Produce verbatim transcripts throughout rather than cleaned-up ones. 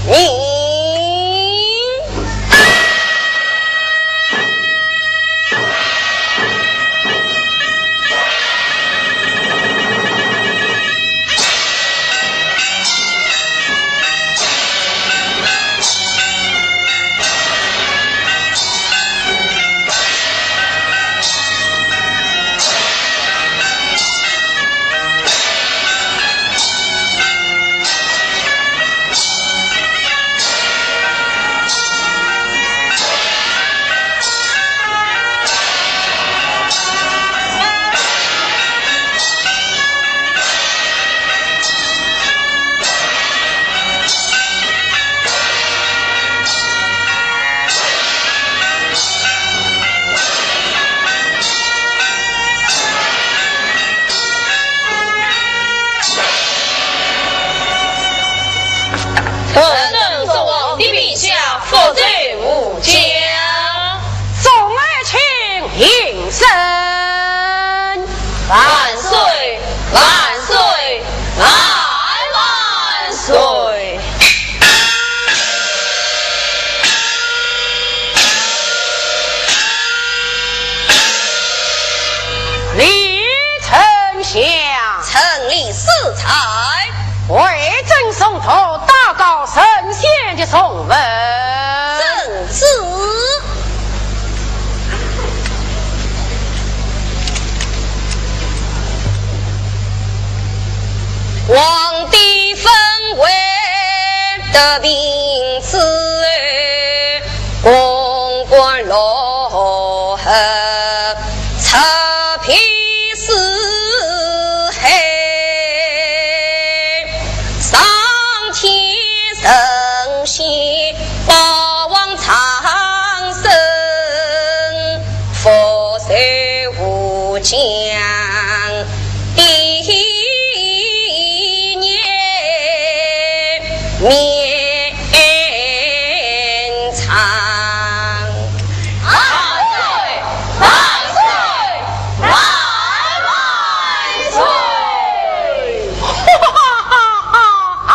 你。臣等众王的陛下，复奏无疆。众爱卿平身。万岁，万岁，万万岁！ 李丞相。臣李嗣才。为朕送读道告圣先的奏文。圣旨。皇帝封为德平之后， 公馆落后，赤壁四海，上天神仙，保王长生，福寿无疆。 一年绵长。万岁！万岁！万万岁！哈哈哈哈哈！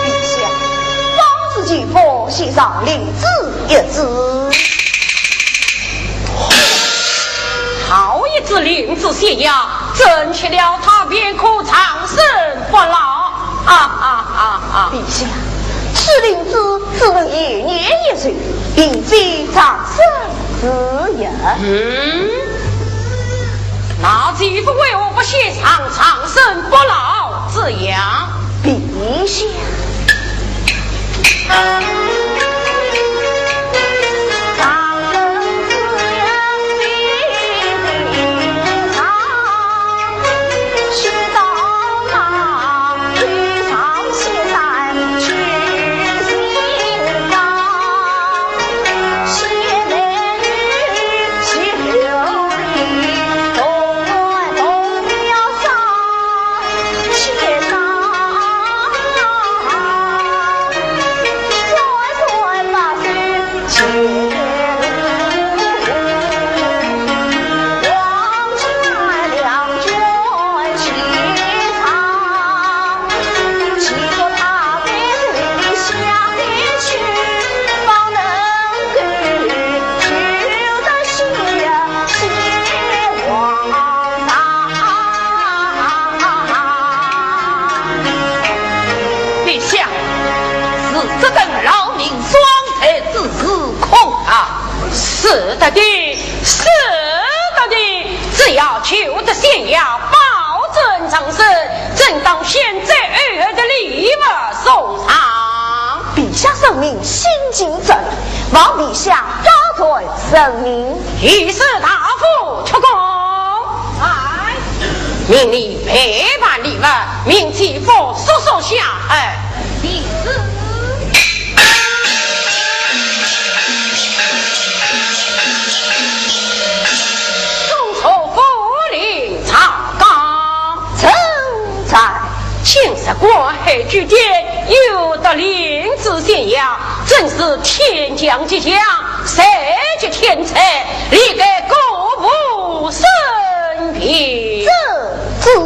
陛下，方子骥奉圣上令旨一纸。 好一支令旨宣扬，朕吃了它便可长生不老。哈哈哈哈！陛下，此令旨只能延年益寿，并非长生之药。嗯，那岂不为何不写上长生不老之药？ 陛下。是的，是的，只要求得县衙保准长生，正当先斩后奏的礼物送上。陛下圣明，心急症，望陛下高抬圣明。御史大夫出宫。来。命你备办礼物，命戚府速速下旨。 送出府令朝纲。臣在。今日观后居殿，有得领旨宣扬，真是天降吉祥，谁及天才，理该鼓舞升平。这，这。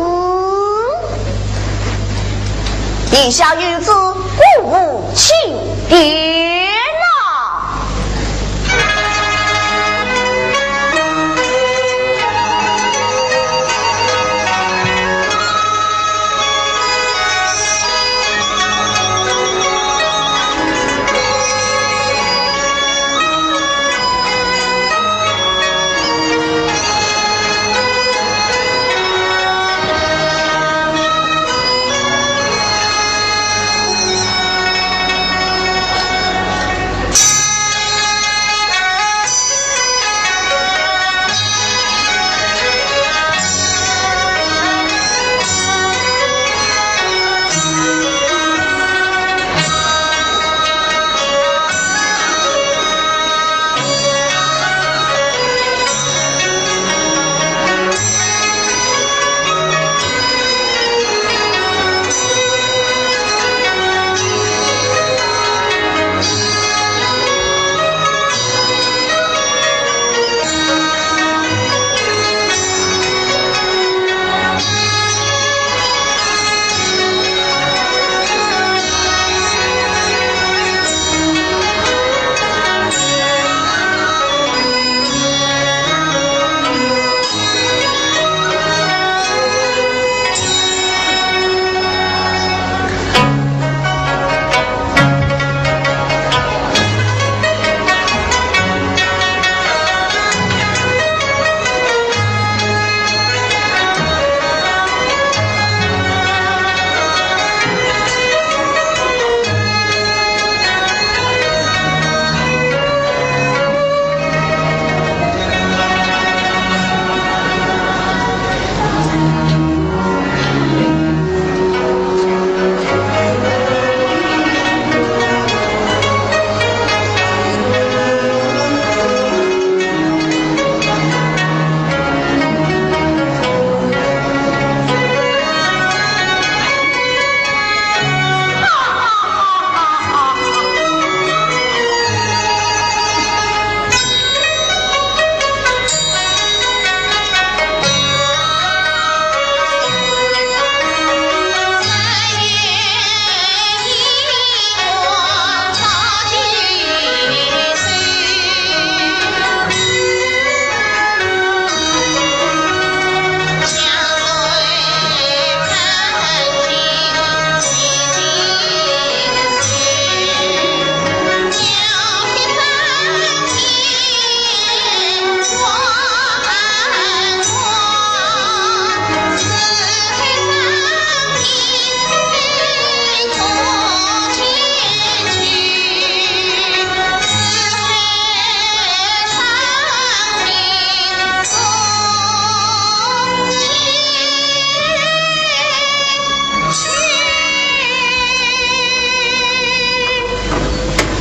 陛下有旨，鼓舞青天呐。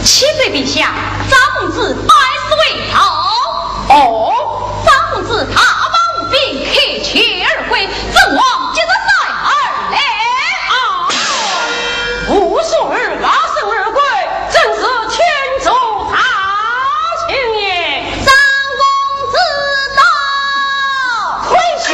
启奏陛下，张公子拜师回朝。哦，张公子大放兵，凯旋而归，朕望即日率尔来。啊，武松二马身而归，真是天助大 青年。张公子到。退下。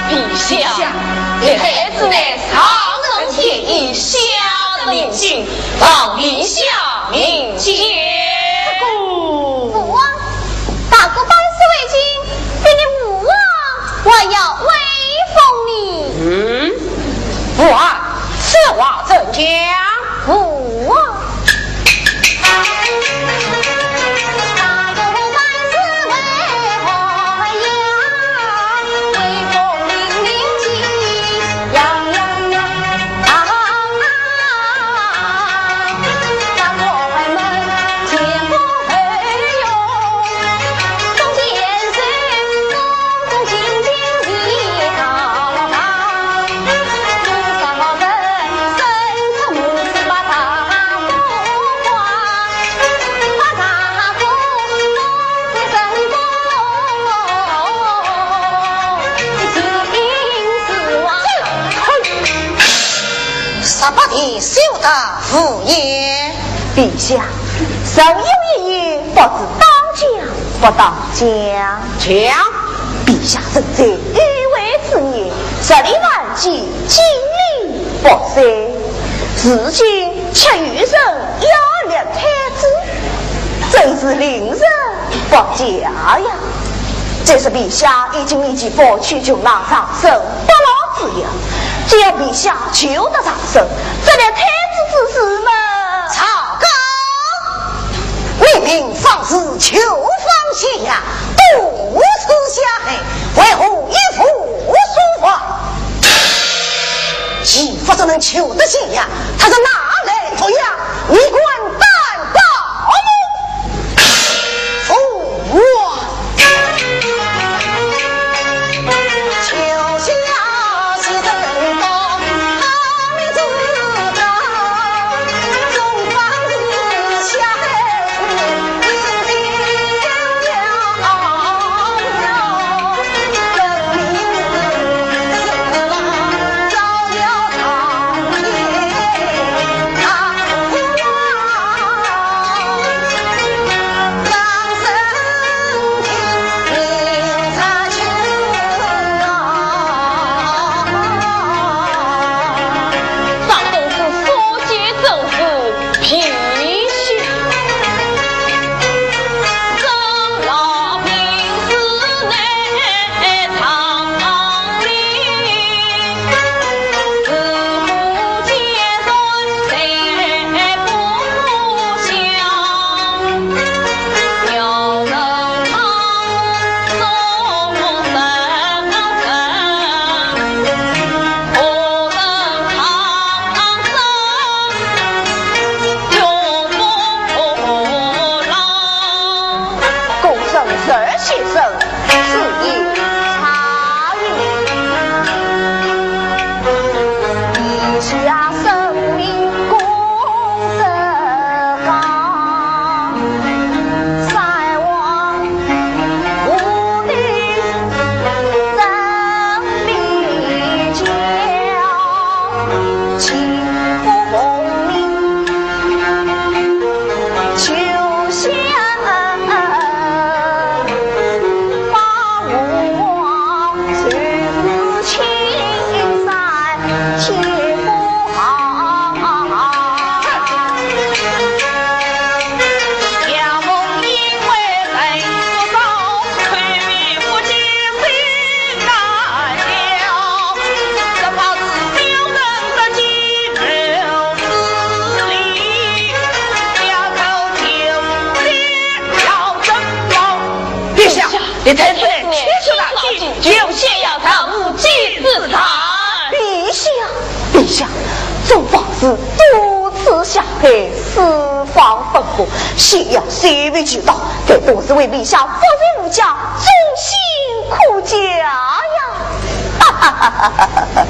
陛下，太子乃上承天意，下得民心，望陛下明鉴。父王，大哥班师回京，比你父王还要威风呢。嗯，父王，此话怎讲？父王。十八殿休得胡言。陛下，臣有一言，不知当讲不当讲。讲。陛下圣在御位之年，十里万骑，禁令不衰。如今却有人要立太子，真是令人不解呀。只是陛下已经年纪不轻，就马上受不了之忧，只要陛下求得上升，这立太子之事嘛，糟糕！ 命令方士求访咸阳，多次下海，为何一无所获？既不是能求得咸阳，他是哪来洛阳？你敢担保吗？父王。陛下，你太子气势大起，就先要他无稽之谈。陛下，陛下，众方士多次下海，四方奔波，先要收回旧道，但都是为陛下复兴吴家，忠心可嘉呀。哈哈哈哈哈！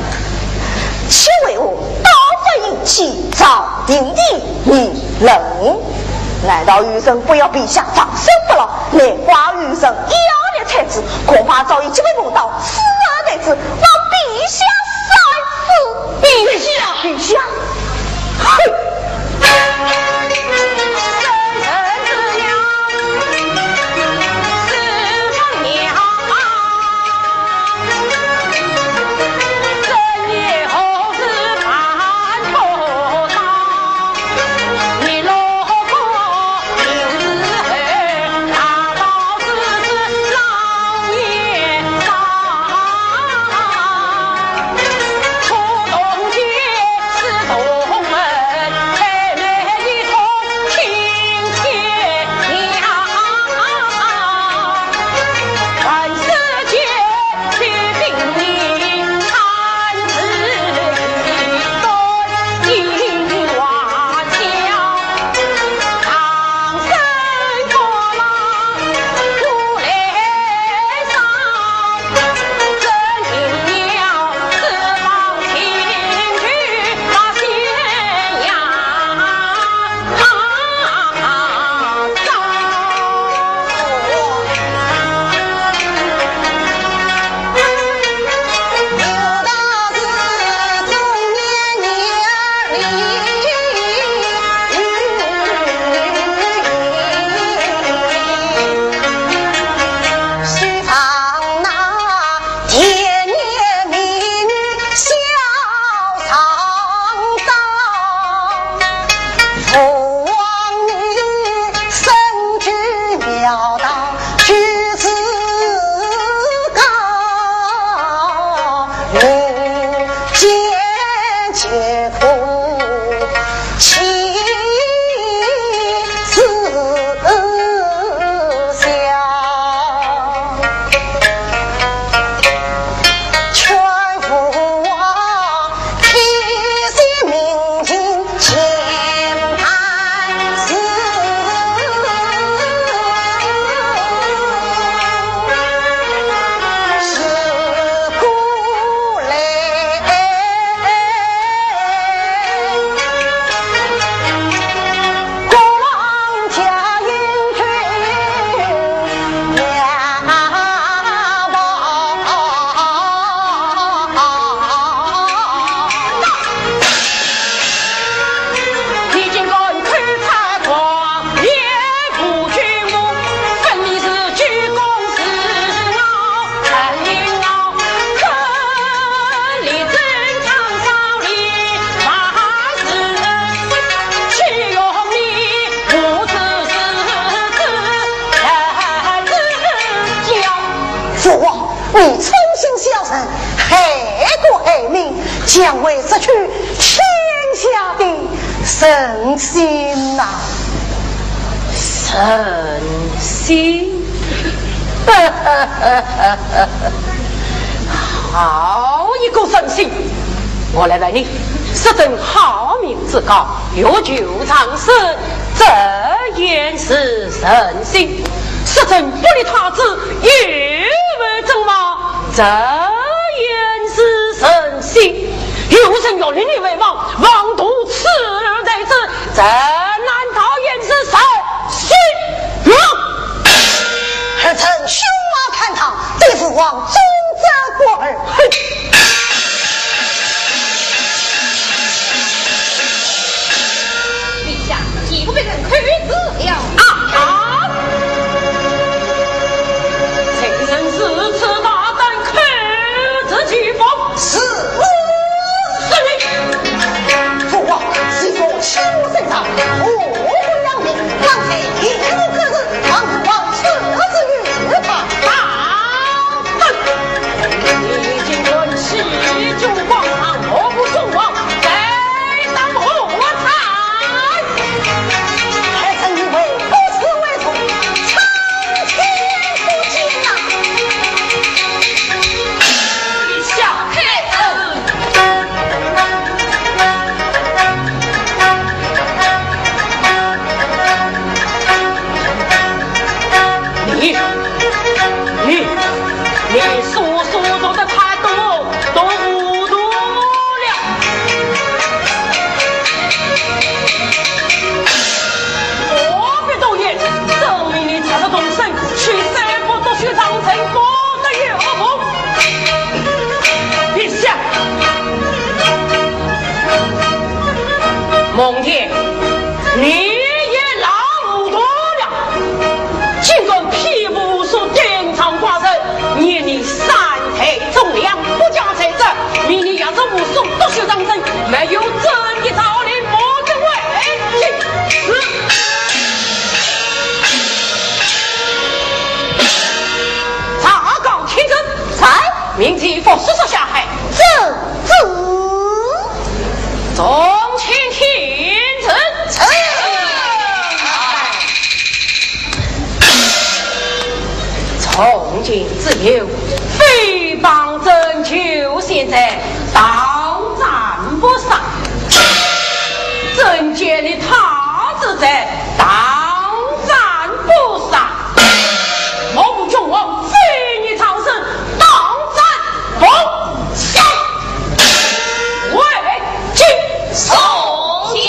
且为我刀法银器，朝廷的议论。难道有人不要陛下长生不老？难怪有人要立太子，恐怕早已经被谋到，此人太子，望陛下三思。陛下，陛下，哼！害国害民，将会失去天下的人心呐！人心？好一个人心！我来问你，实真好命之高，欲救长生，这也是人心？实真不立太子，又为尊王，这也是人心？有人欲立你为王，妄图赐儿代子，这难道也是人心吗？儿臣兄王看堂，对父王忠贞不二。哼！陛下，岂不被人扣持了？啊！啊！谁人如此大胆，扣持其父？是我！是你！父王，其父欺我甚大，何不扬名？刚才一无可事，唐王王赐之于他。大胆！你竟敢欺君罔上，目无尊王，该当何罪？儿臣以为不是为父，苍天不见呐！陛下，儿臣 你，你，你所说的太多，都糊涂了。何必多言，证明你才不动身，去三步读书上层，不得有误。陛下，蒙恬， 你也老糊涂了，竟敢匹夫无数，顶撞寡人，念你三代忠良，不加罪责，命你押着武松读书上层，没有朕的诏令，莫得违纪。是。查告天子。在。命其服首束下害。遵旨。 众卿听政。从今之后，诽谤朕舅先在，当斩不赦。朕见你太子在，当斩不赦。 目无君王，非议长生，当斩不赦。为君送驾。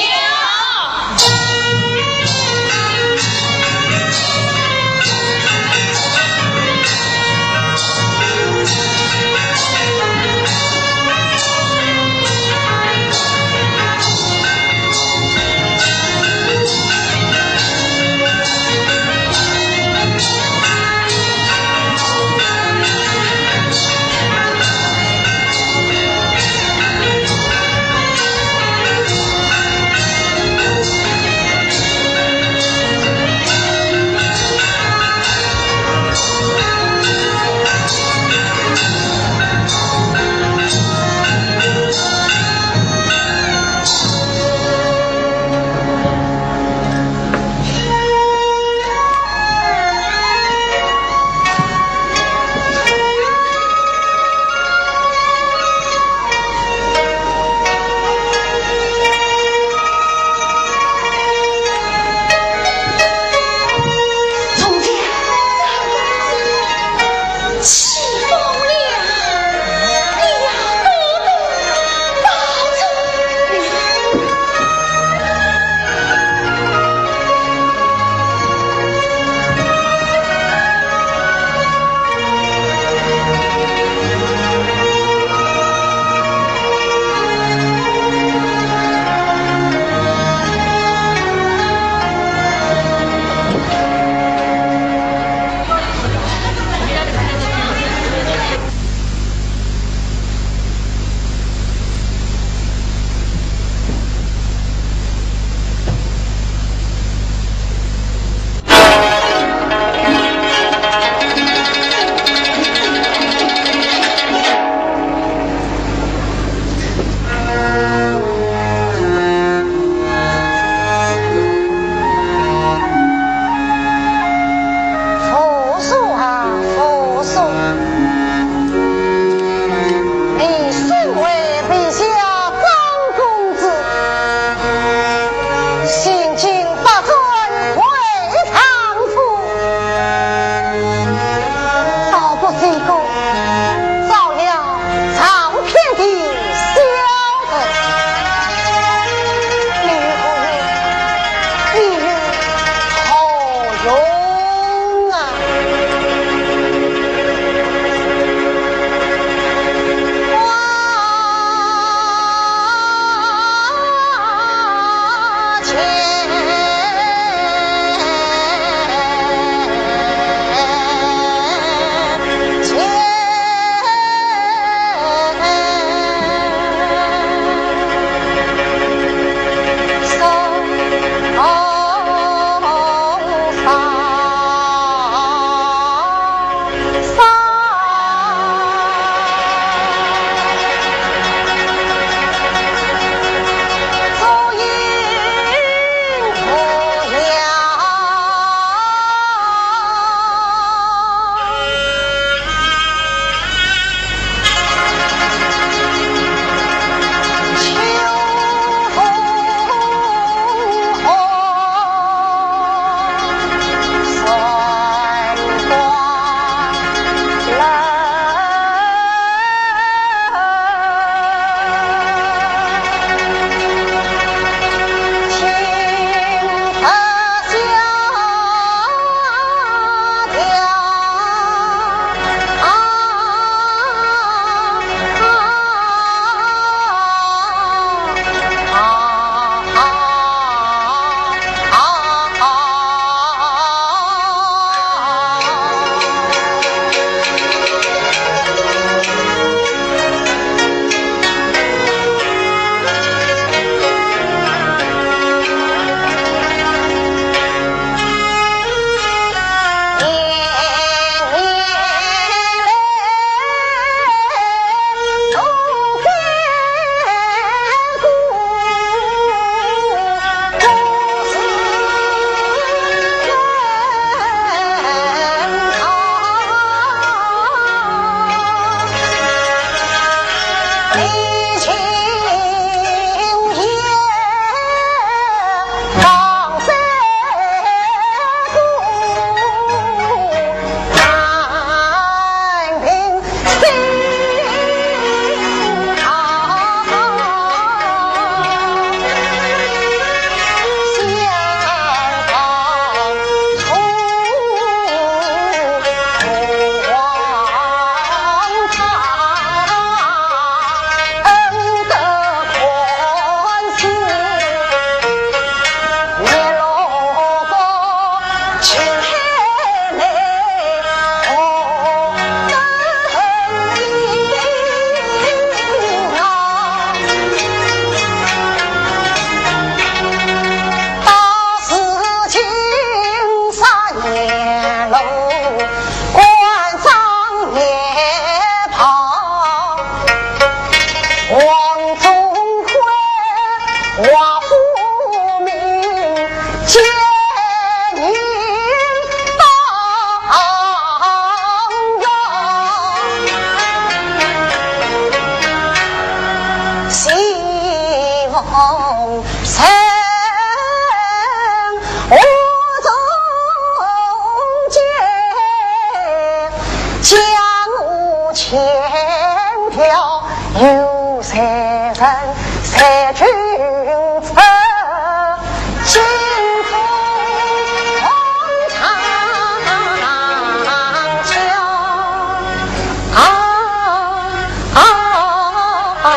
王中贵，王虎名，奸佞当道，西王孙，我中间，江湖千条 有谁人谁君子，今朝红长桥。啊，啊，啊，啊。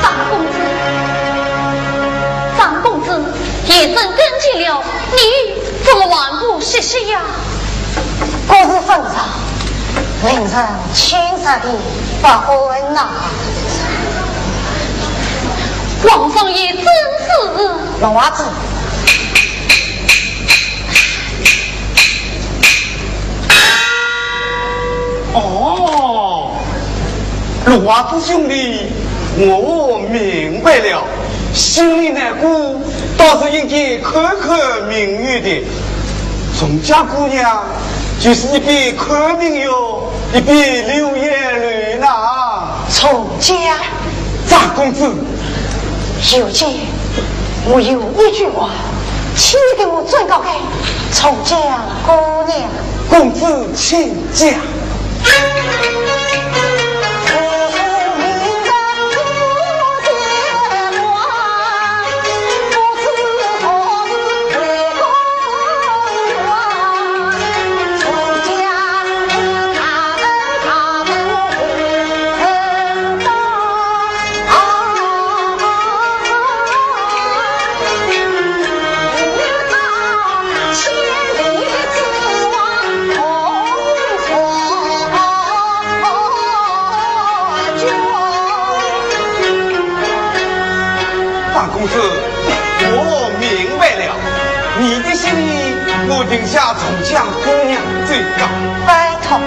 张公子，张公子，夜深更寂了，你怎么还不歇息呀？国事纷扰，令人寝食的不安呐。皇上也真是……龙娃子， 哦，龙娃子兄弟，我明白了。心里难过，倒是应该看看明月的。从家姑娘就是一边看明月，一边流眼泪呐。从家 张公子，有姐，我有一句话，请你给我转告给从家姑娘。公子请讲。公子，我明白了，你的心意，我定向从江姑娘追告。拜托。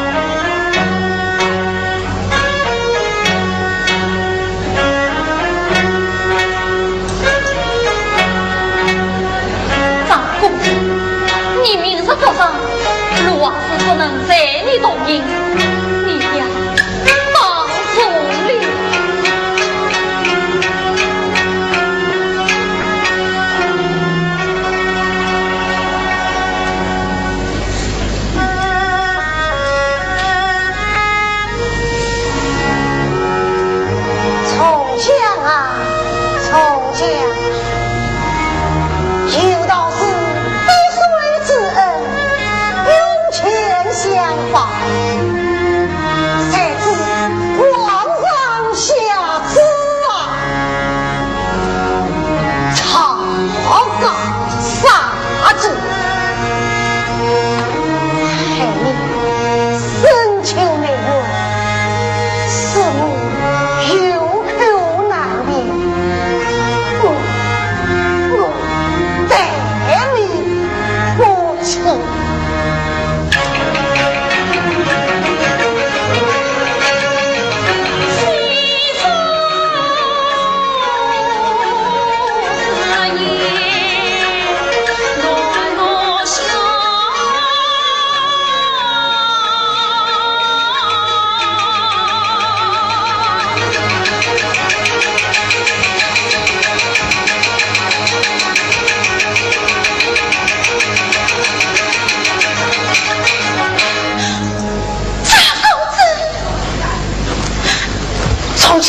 张公子，你明日作战，陆王是不能随你同行，你呀， 当中哩。从江啊，从江，有道是滴水之恩，涌泉相报。 谁知皇上下旨啊，草稿杀之，害你深秋难回，使我有苦难言。我，我待你不亲。张公子，从江。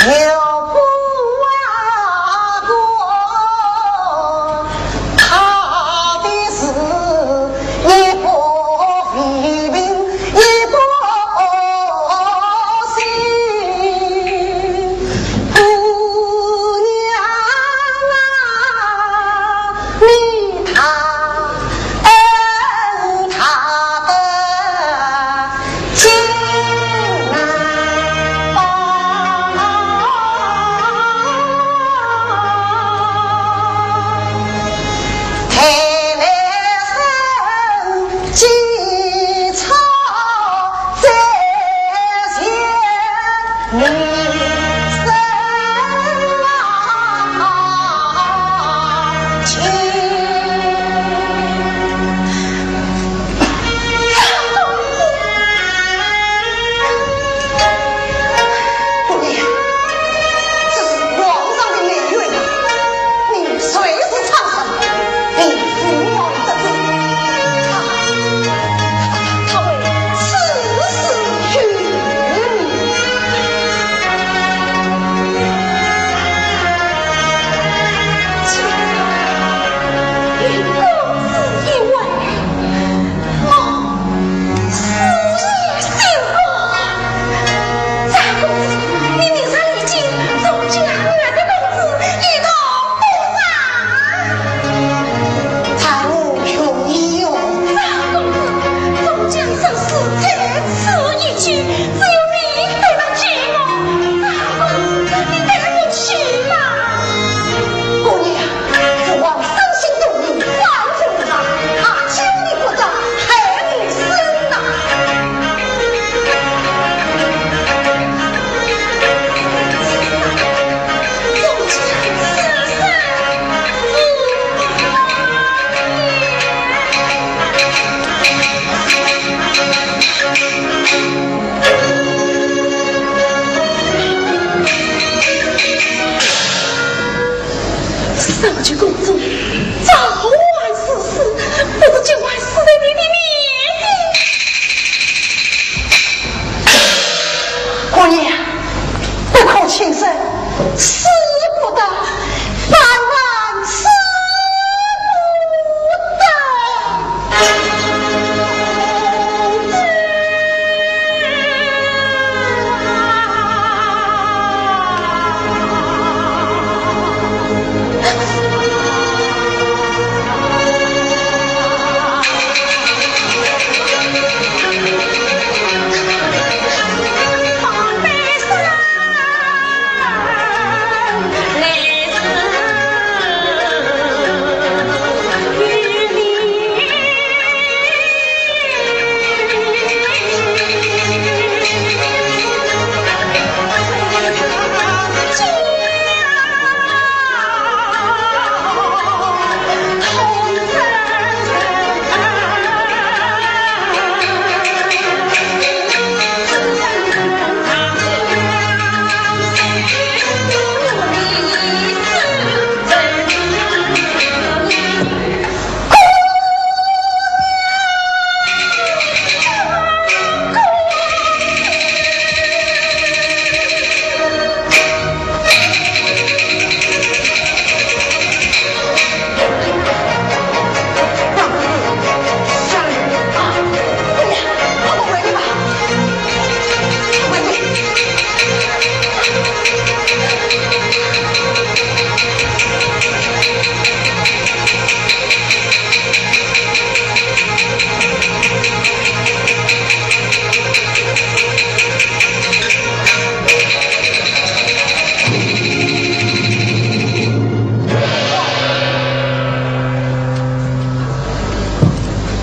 有不啊过，他的事也不批评，也不信。姑娘啊，你他恩他的 姑娘，这是皇上的美人啊，你谁是畜生？你父王得罪，他，他会处死于民。与公子一会，我 死于休哥。张公子，你命人离京，总将我的公子一同带上。在我容易哟。张公子，总将生死在此一举，只有你才能救我。张公子，你带我去吧。姑娘，父王生性多疑，万分无奈，他救你不得， 害你死呐！上去公主，召唤师师，不知今晚死在你的面前。姑娘，不可轻生，死不得，万万死不得。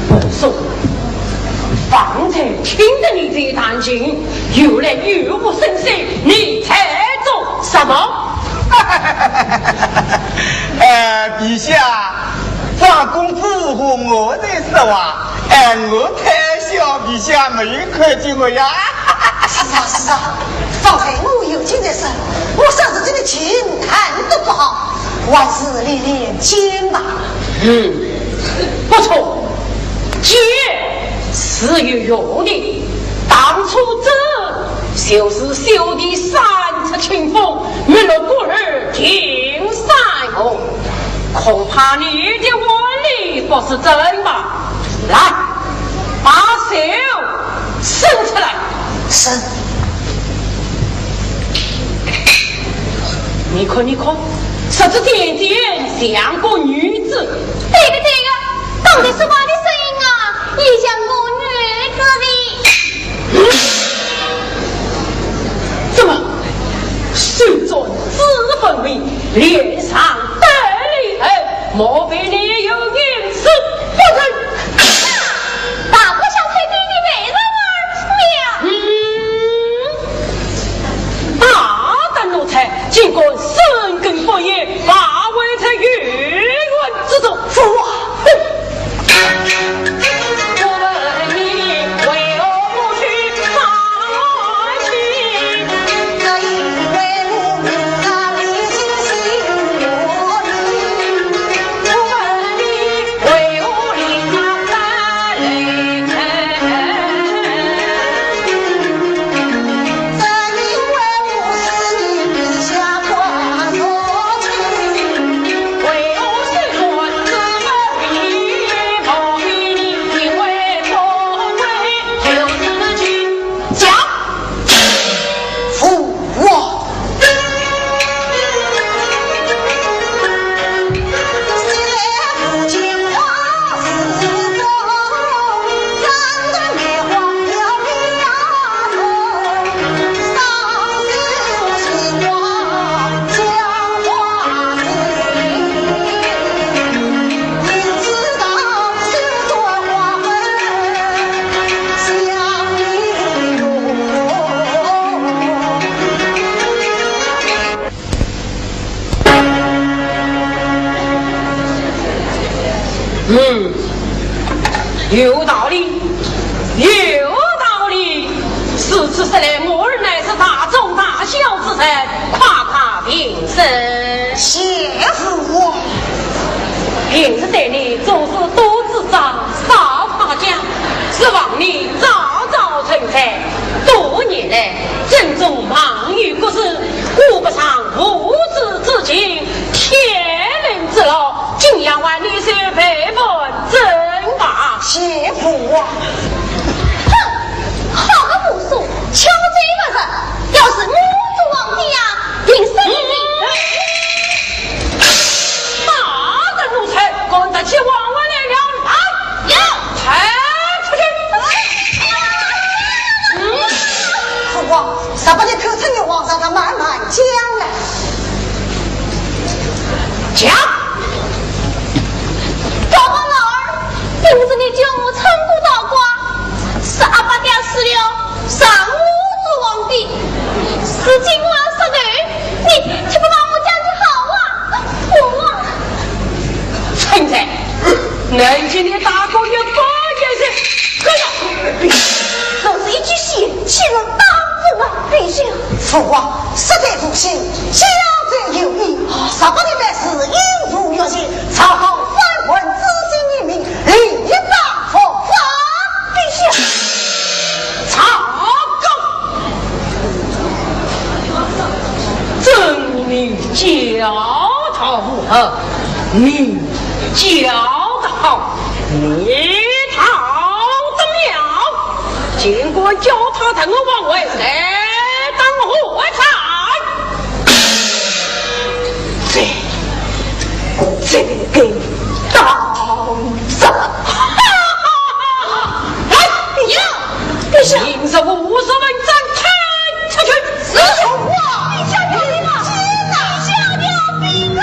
文松，方才听得你在弹琴，原来又无声息，你在做什么？哎，陛下，张公子和我在说话，哎，我太小，陛下没有看见我呀。是啊，是啊，方才我有听见声，我想是这个琴弹得不好，还是练练剑吧。嗯，不错，剑是有用的。当初这就是小弟三出清风，没落孤儿定山河，恐怕你的碗里不是蒸吧？来，把手伸出来。是。你看，你看，这只点点像个女子。对个，对个，刚才说话的声音啊，也像个女子的。 怎么，手中指纹尾，脸上带泪痕，莫非你有人死不成？大伯想推你的美人儿了。嗯，大胆奴才，竟敢深更半夜把外才冤案之中。父王！讲，父王。嗯，有道理，有道理。如此说来，我儿乃是大忠大孝之人，快快平身。谢父王。平日对你总是多指教，少夸奖，指望你早早成才。多年来，朕中忙于国事，顾不上父子之情，天伦之乐， 今夜还你是陪伴朕吧。谢父王。哼，好个武松，巧嘴勿舌，要是我做皇帝呀，定是你。大胆奴才，敢得罪皇上来了，来，有。抬出去。嗯。父王，十八日口称女皇上，慢慢讲来。 讲。大伯老儿，平日你叫我唱歌道观，是阿伯爹死了，让我做皇帝。如今我要杀头，你却不把我讲得好啊！我……陈才，能给你打个一百个字，可以。若是一句戏，岂能当真啊？陛下。父王，实在无心， 家中有恙，十八日办事，应如约定，朝堂三问，知县一名，理当伏法。陛下。曹公，遵你教导如何？你教导，你道得妙。尽管叫他等我王位，谁当我才？ 这，这个当着。来，呀，陛下，明日午时文章，看出去。是。父王，陛下调兵啊！陛下调兵啊！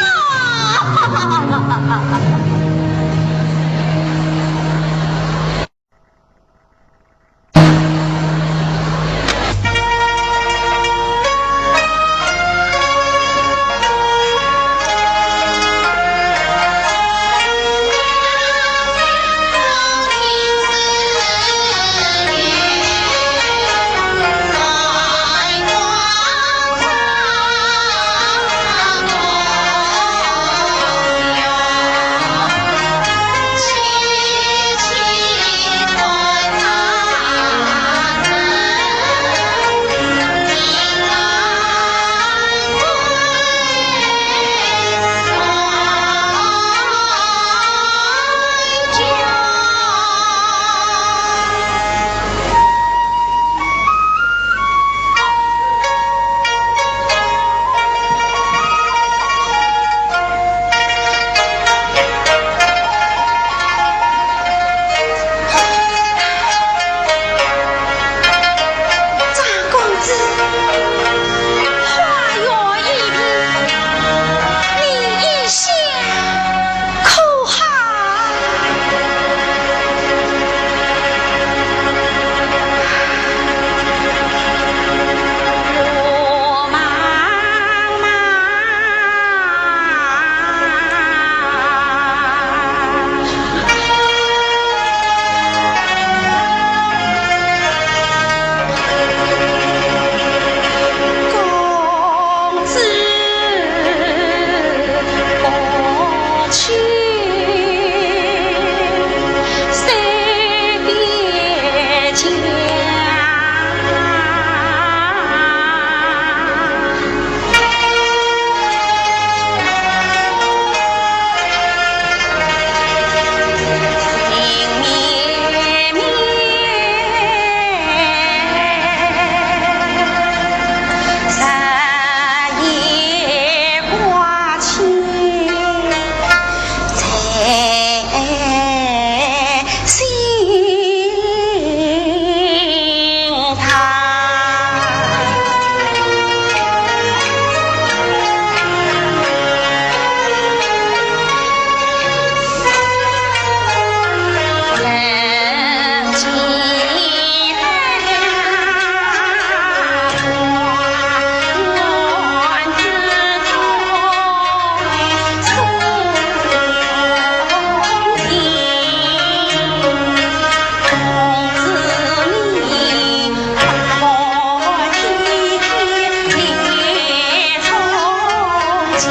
玉姐，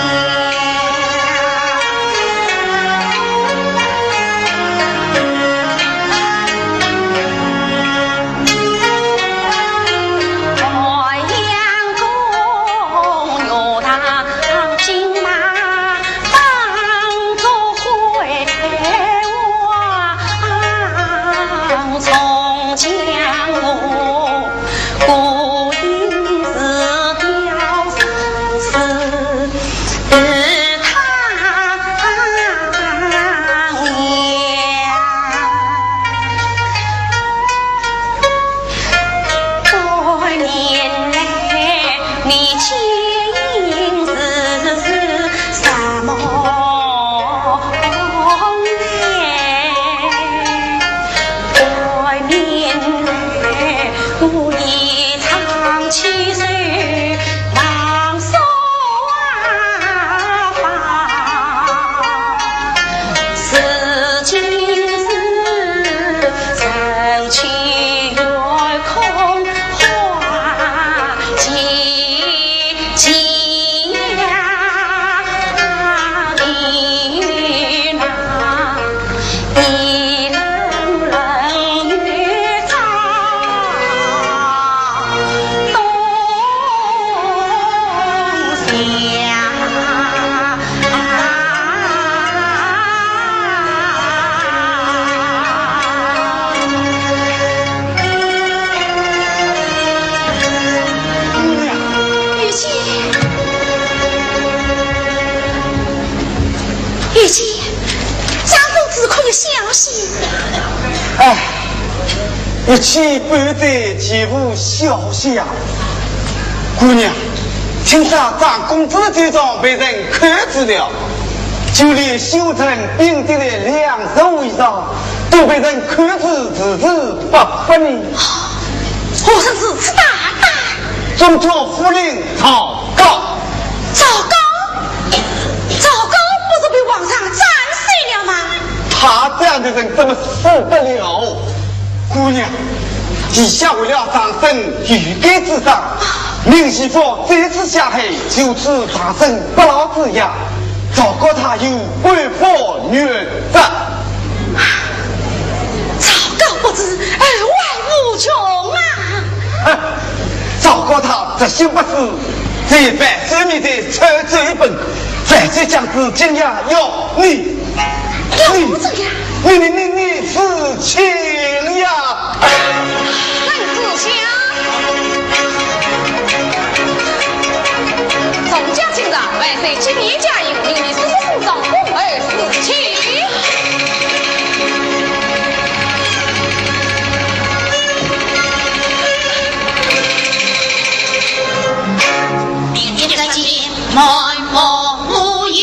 玉姐，张公子可有消息？哎，一去不得，绝无消息啊。姑娘，听说张公子的酒庄被人扣住了，就连绣成匾额的两十五丈都被人扣住，迟迟不发呢。何人如此大胆？中书府令赵高。赵高？赵高不是被皇上斩首了吗？他这样的人怎么死得了？姑娘，陛下为了长生欲盖弥彰，命徐福再次下海，救出长生不老之恙。赵高他有官复原职。赵高不知，后患无穷啊！哼，赵高他这心不死，这一番说明的臭嘴本，反正将是今夜要你，要我怎样？你你你你死刑呀！ 陈子强，众将军上，万岁金殿加印，命你速速送上，恭候事情。明日的金满目无影。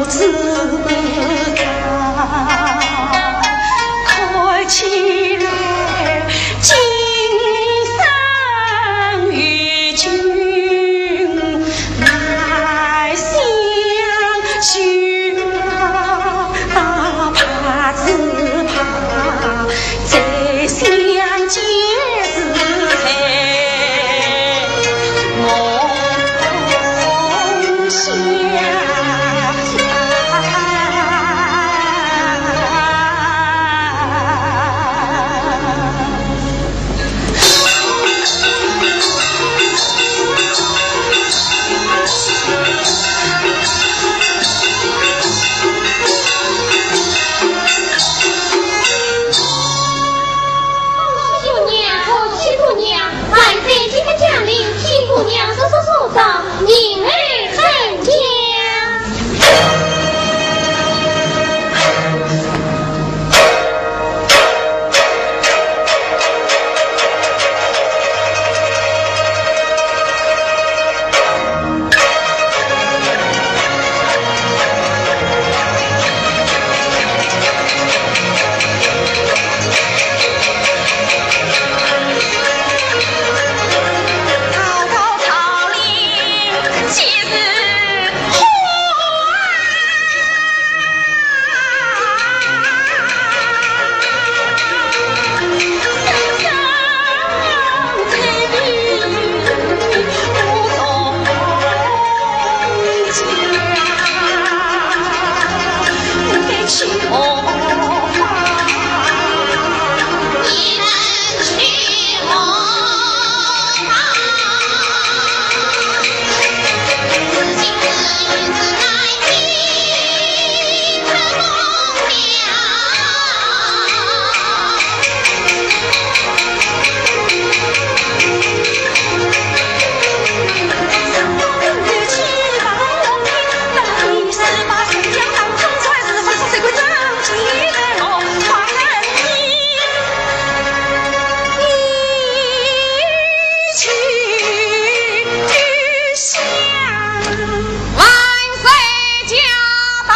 看起来今生与君难相聚啊，怕只怕再相见时在梦乡。 红喜姑娘，红喜姑娘，万岁今日降临，请姑娘速速上朝，迎儿回家。 万岁驾到！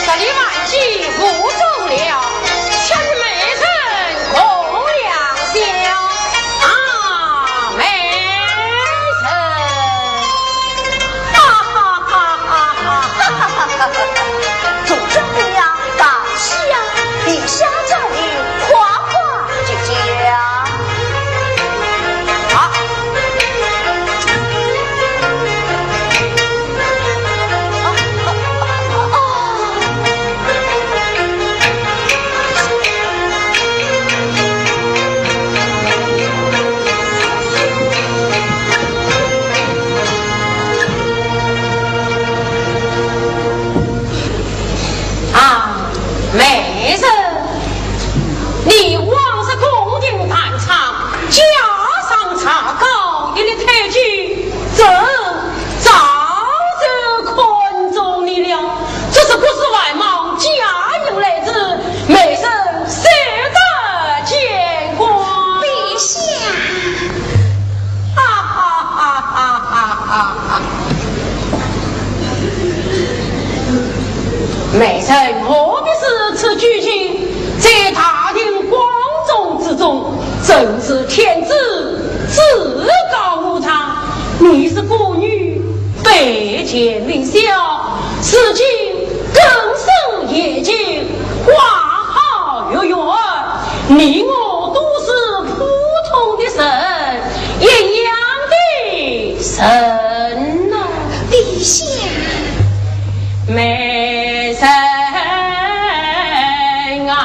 这里万岁，不中了。 请美人共良宵啊，美人！哈哈哈哈哈哈！众家姑娘，大喜啊！殿下降临，快快进见。好。 啊，美人，你往日宫廷弹唱，加上茶糕，你的才气，朕早就看中你了。这是国师外冒假银来迟，美人受得见光。陛下。 哈哈哈哈哈哈！美人何必如此拘谨？在大庭广众之中，朕是天子，至高无上。你是宫女，拜见明宵。如今更胜眼前，花好月圆，你我都是普通的人， 一样的人呐。陛下。美人啊。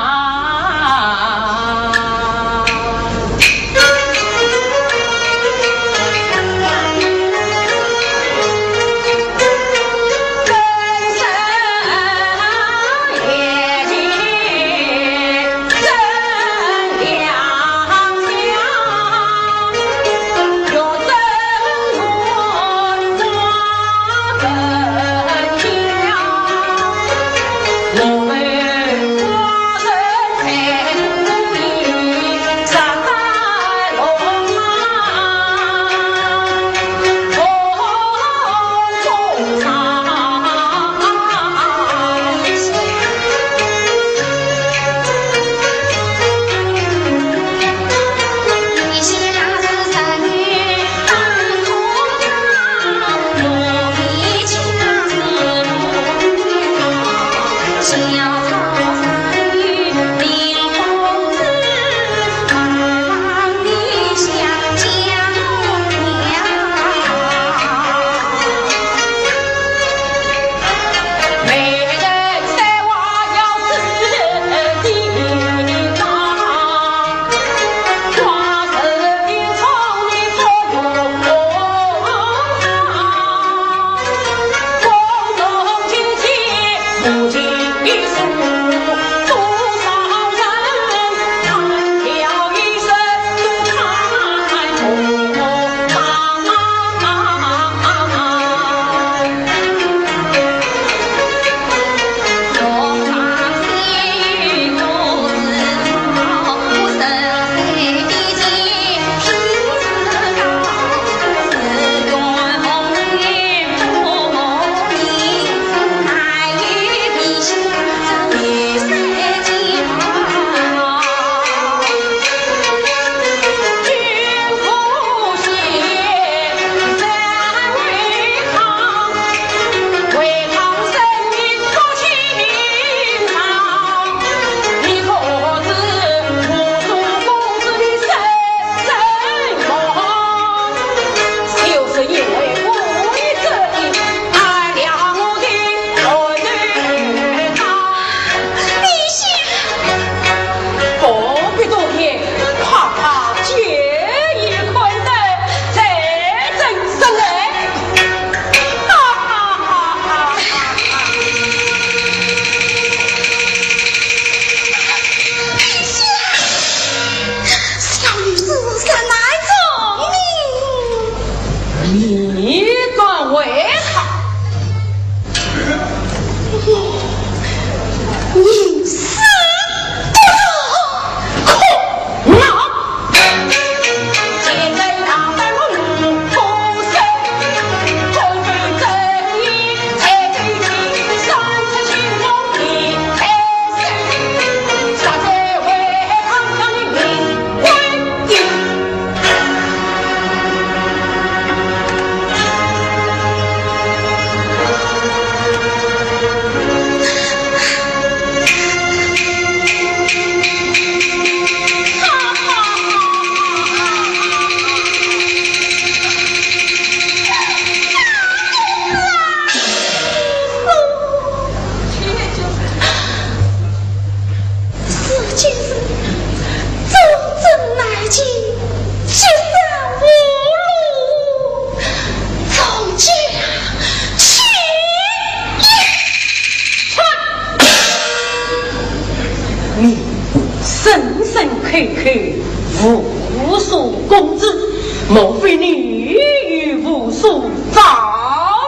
莫非你与武松早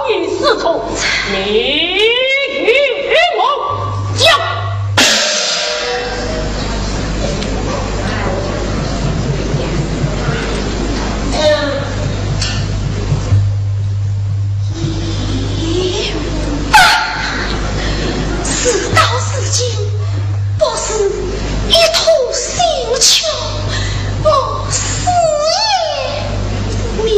已私通？你与我讲。事到如今，不如一吐心腔，我死也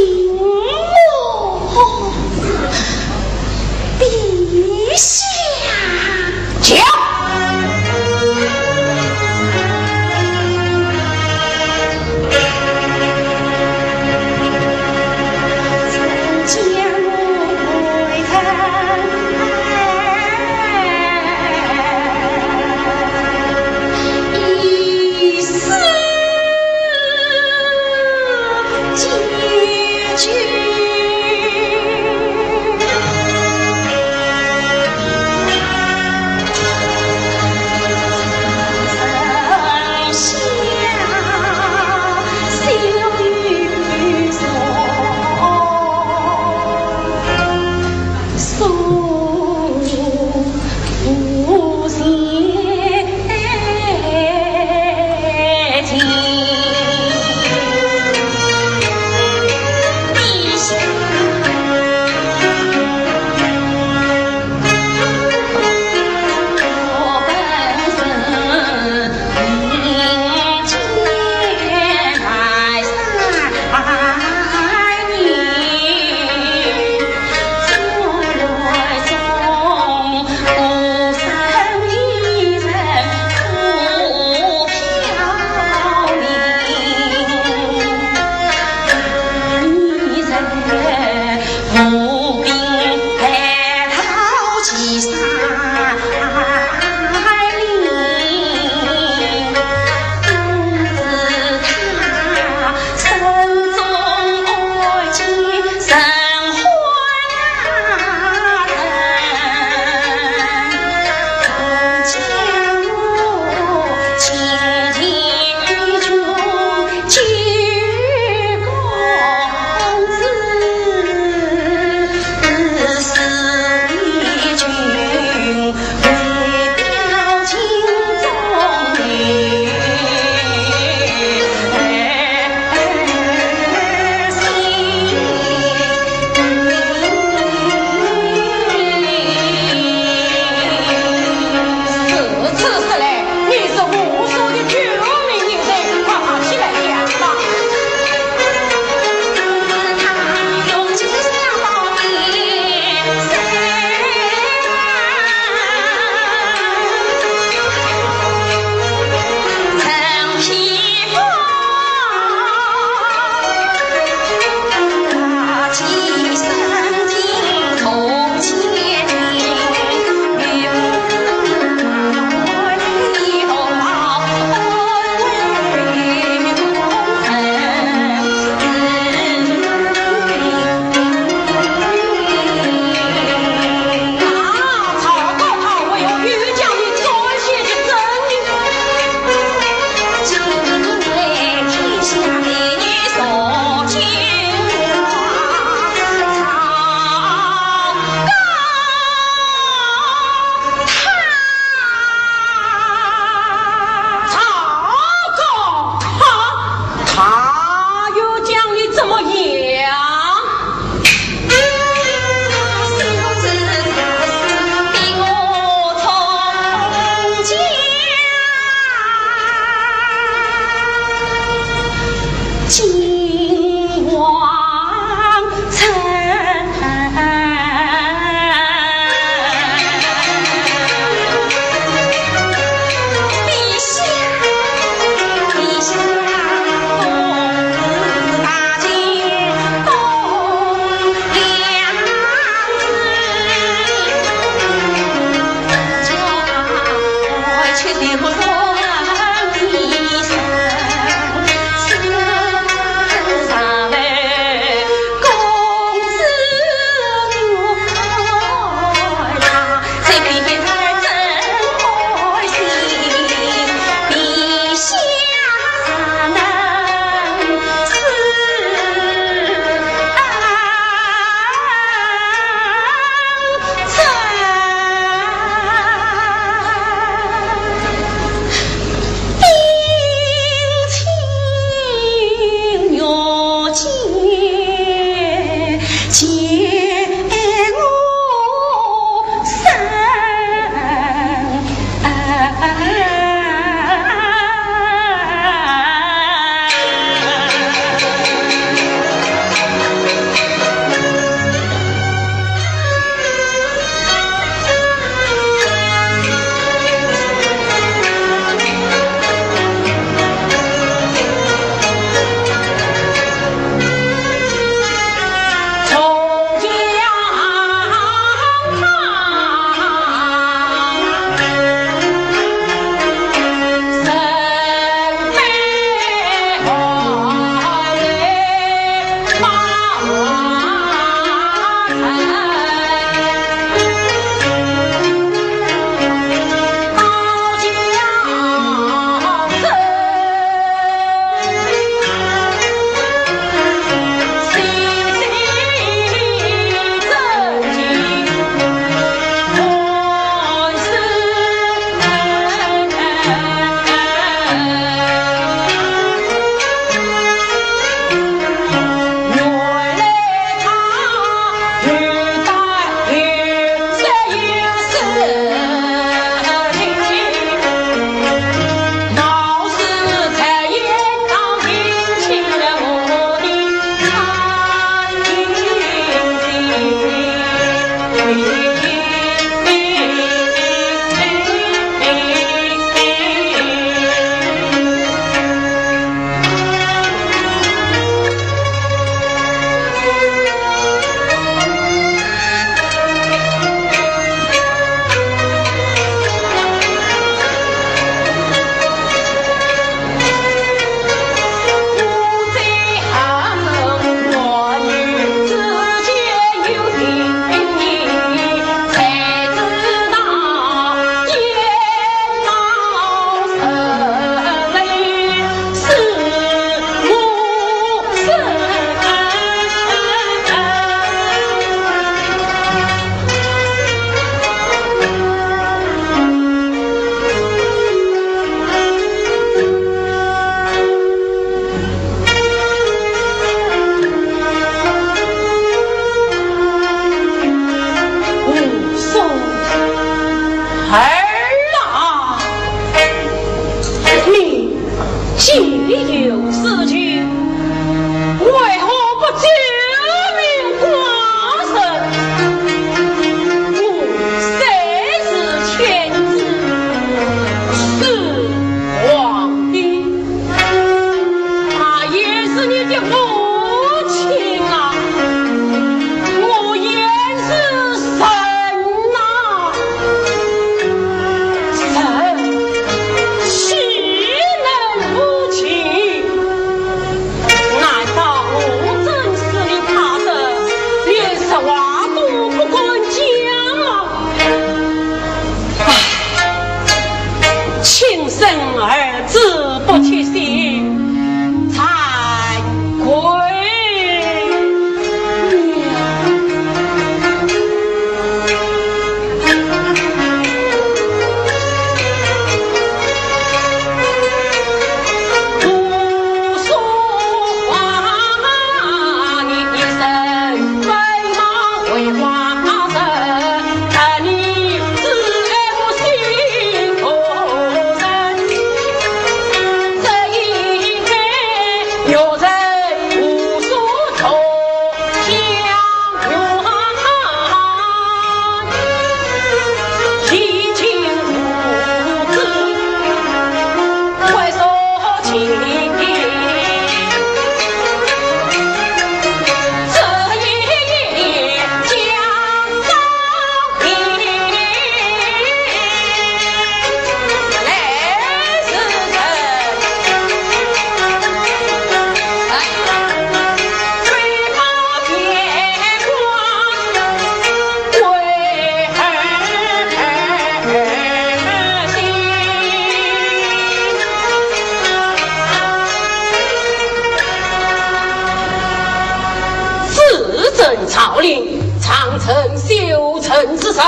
登曹令，长城修成之时，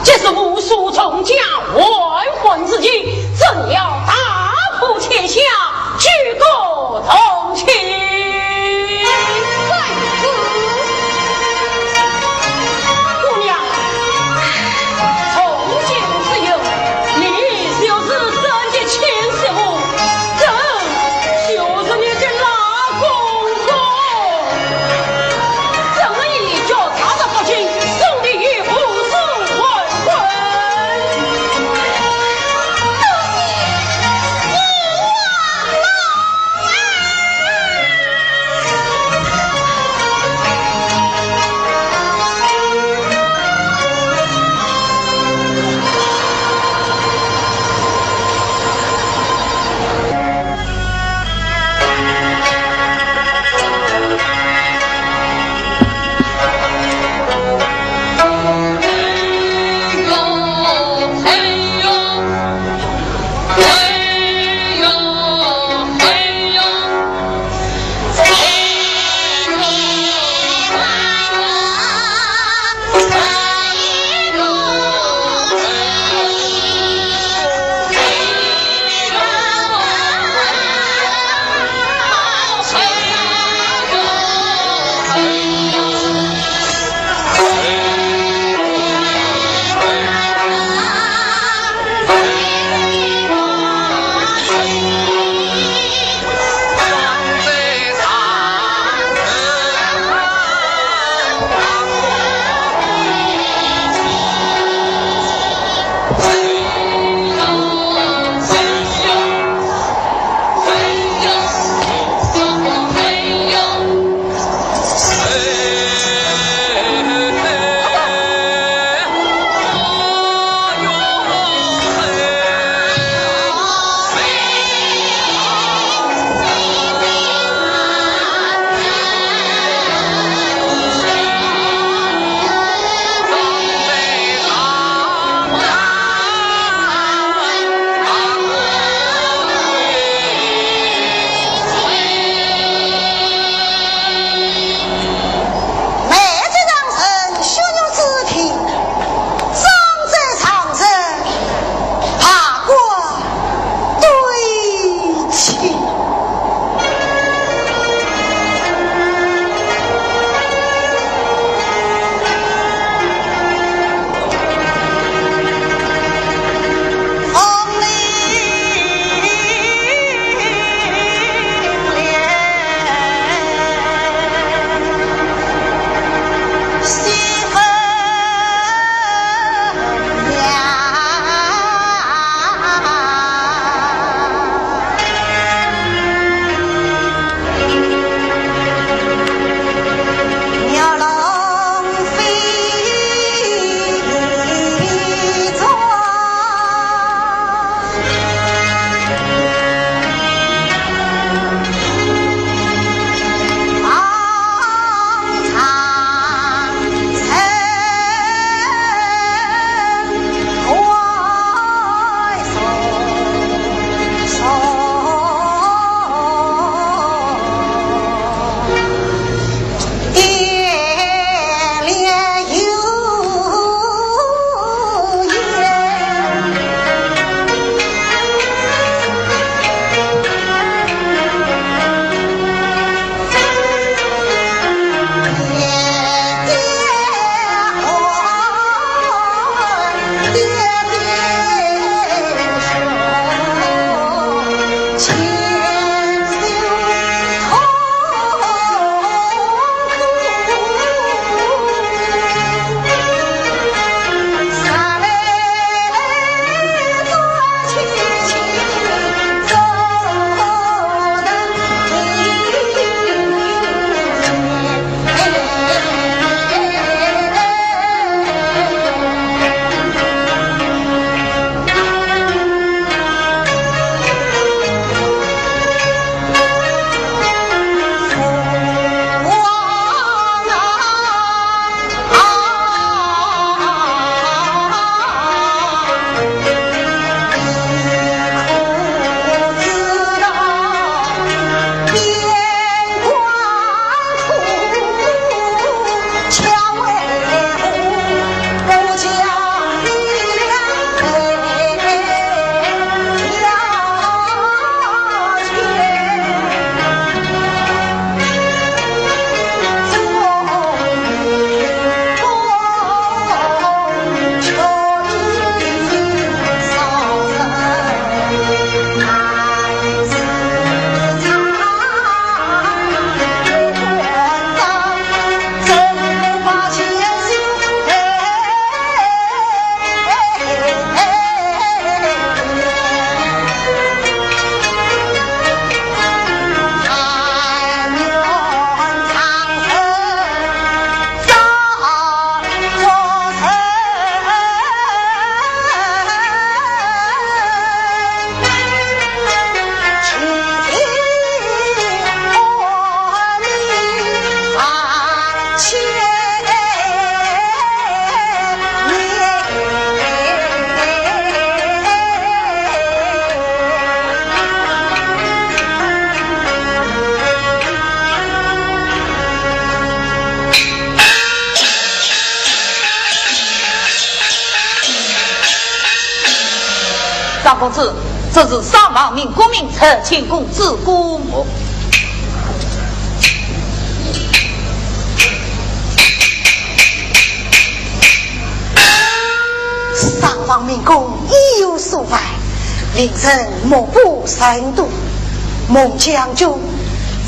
皆是武术众将万欢之期，朕要大破天下，举国同庆。 姑娘，从今之后，你就是朕的亲媳妇，朕就是你的老公公。朕们一家踏上北京，送你一步入黄昏。多谢父王啊！公子，这是上房明公命侄，请公子过目。上房明公意有所怀，令人目不识丁。孟将军，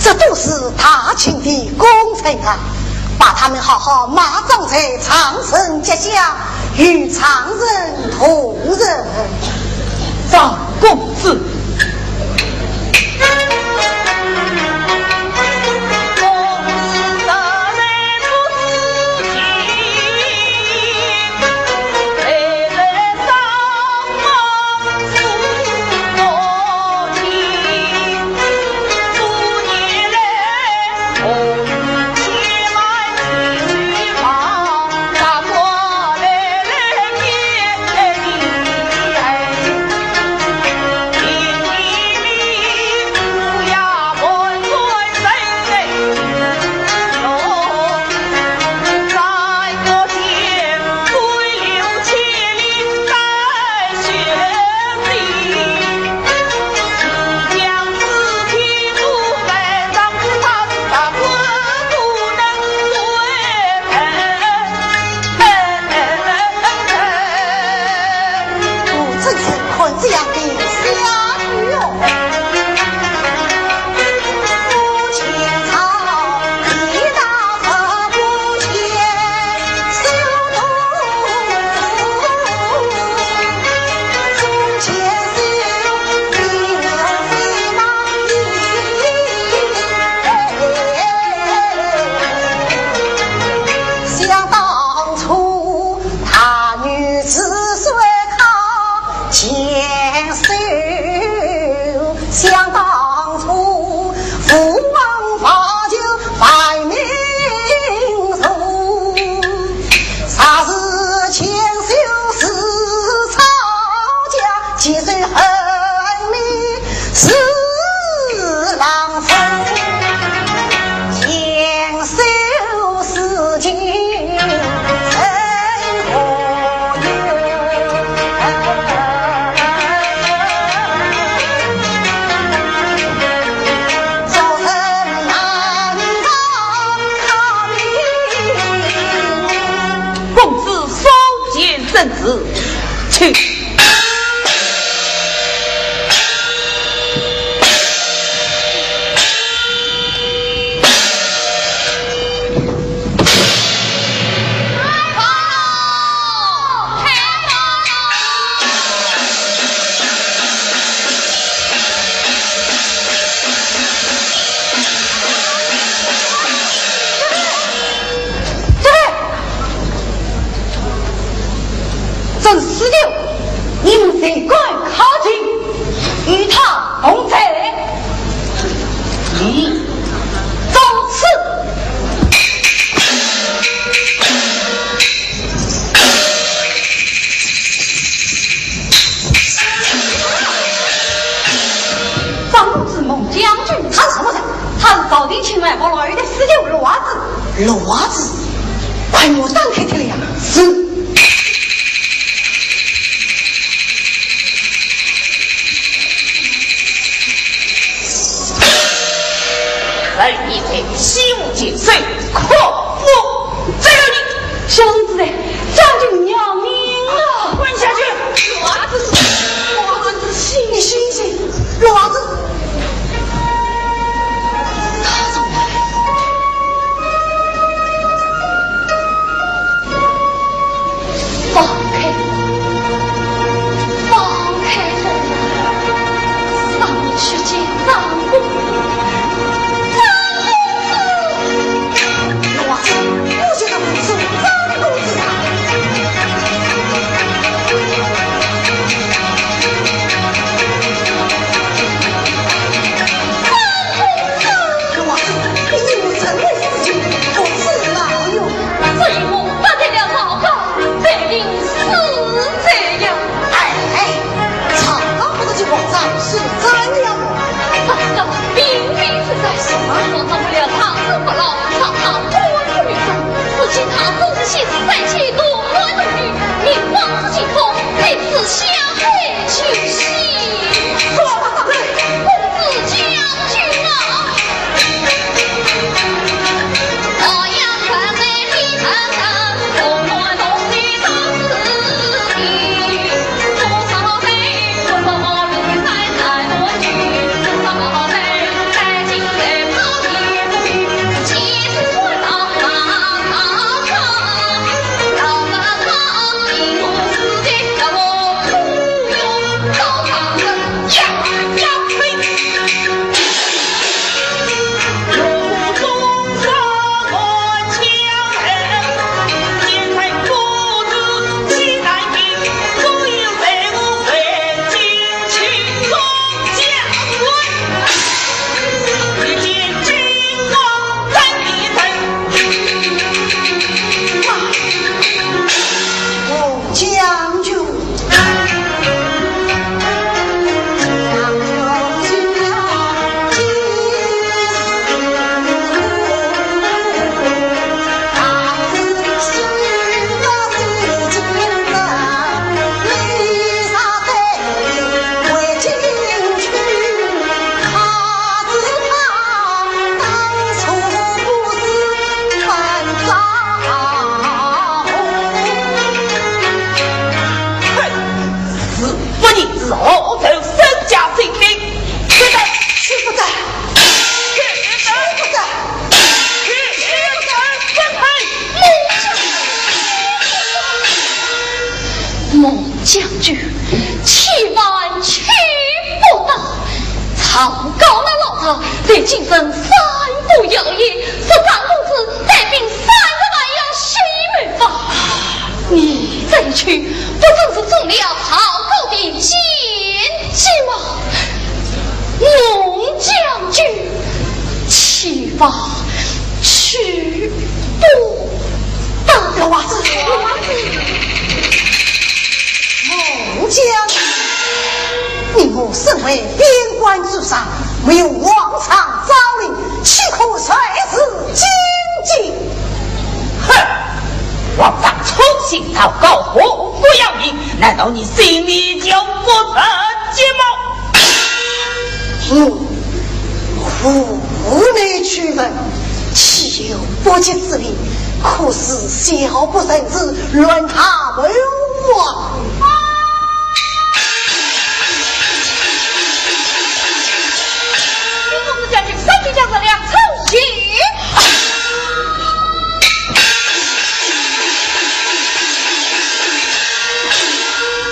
这都是大秦的功臣啊，把他们好好埋葬在长城脚下， 与常人同人。张公子。想当初，大女子虽靠前手，想当初，父王发酒拜明寿。 啥是前手是吵架，几岁恨你是郎中，前手是情人何由？做人难道靠命？ 公子所见甚是，请。这是死囚，你们谁敢靠近，与他同罪。你找死！ 张公子孟将军，他是什么人？他是朝廷请来我老爷的死囚罗子。罗子？快给我展开看呀！是。来，你在西吴见首，可恶！这个你 小公子，将军饶命啊！滚下去！罗子，罗子，醒醒醒！罗子，他怎么了？放开，放开我！让我去见张公子，张公子！千万去不得。曹高那老贼在京城散布谣言，说张公子带兵三十万要西门房。你这一去，不正是中了曹高的箭计吗？弄僵局，千万去不得。老娃子，老娃子。 末将军，你我身为边关之上，没有皇上诏令，岂可擅自进京？哼！皇上宠信曹高，祸福要命，难道你心里就不得急吗？我 无内去问，岂有不及之理？可是小不忍子，乱他谋王。兵部将军，三军将领粮草。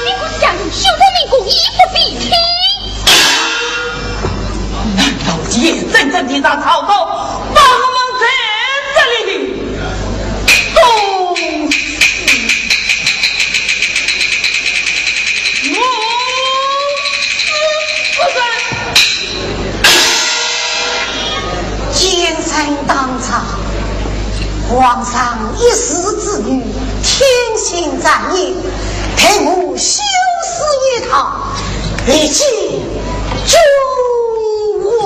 兵部将军，休得明公，一不必听。 难道也真正地让曹操把我们在这里冻死？我死不认。奸臣当朝，皇上一时之愚，听信谗言，待我休 死一趟，以祭君王。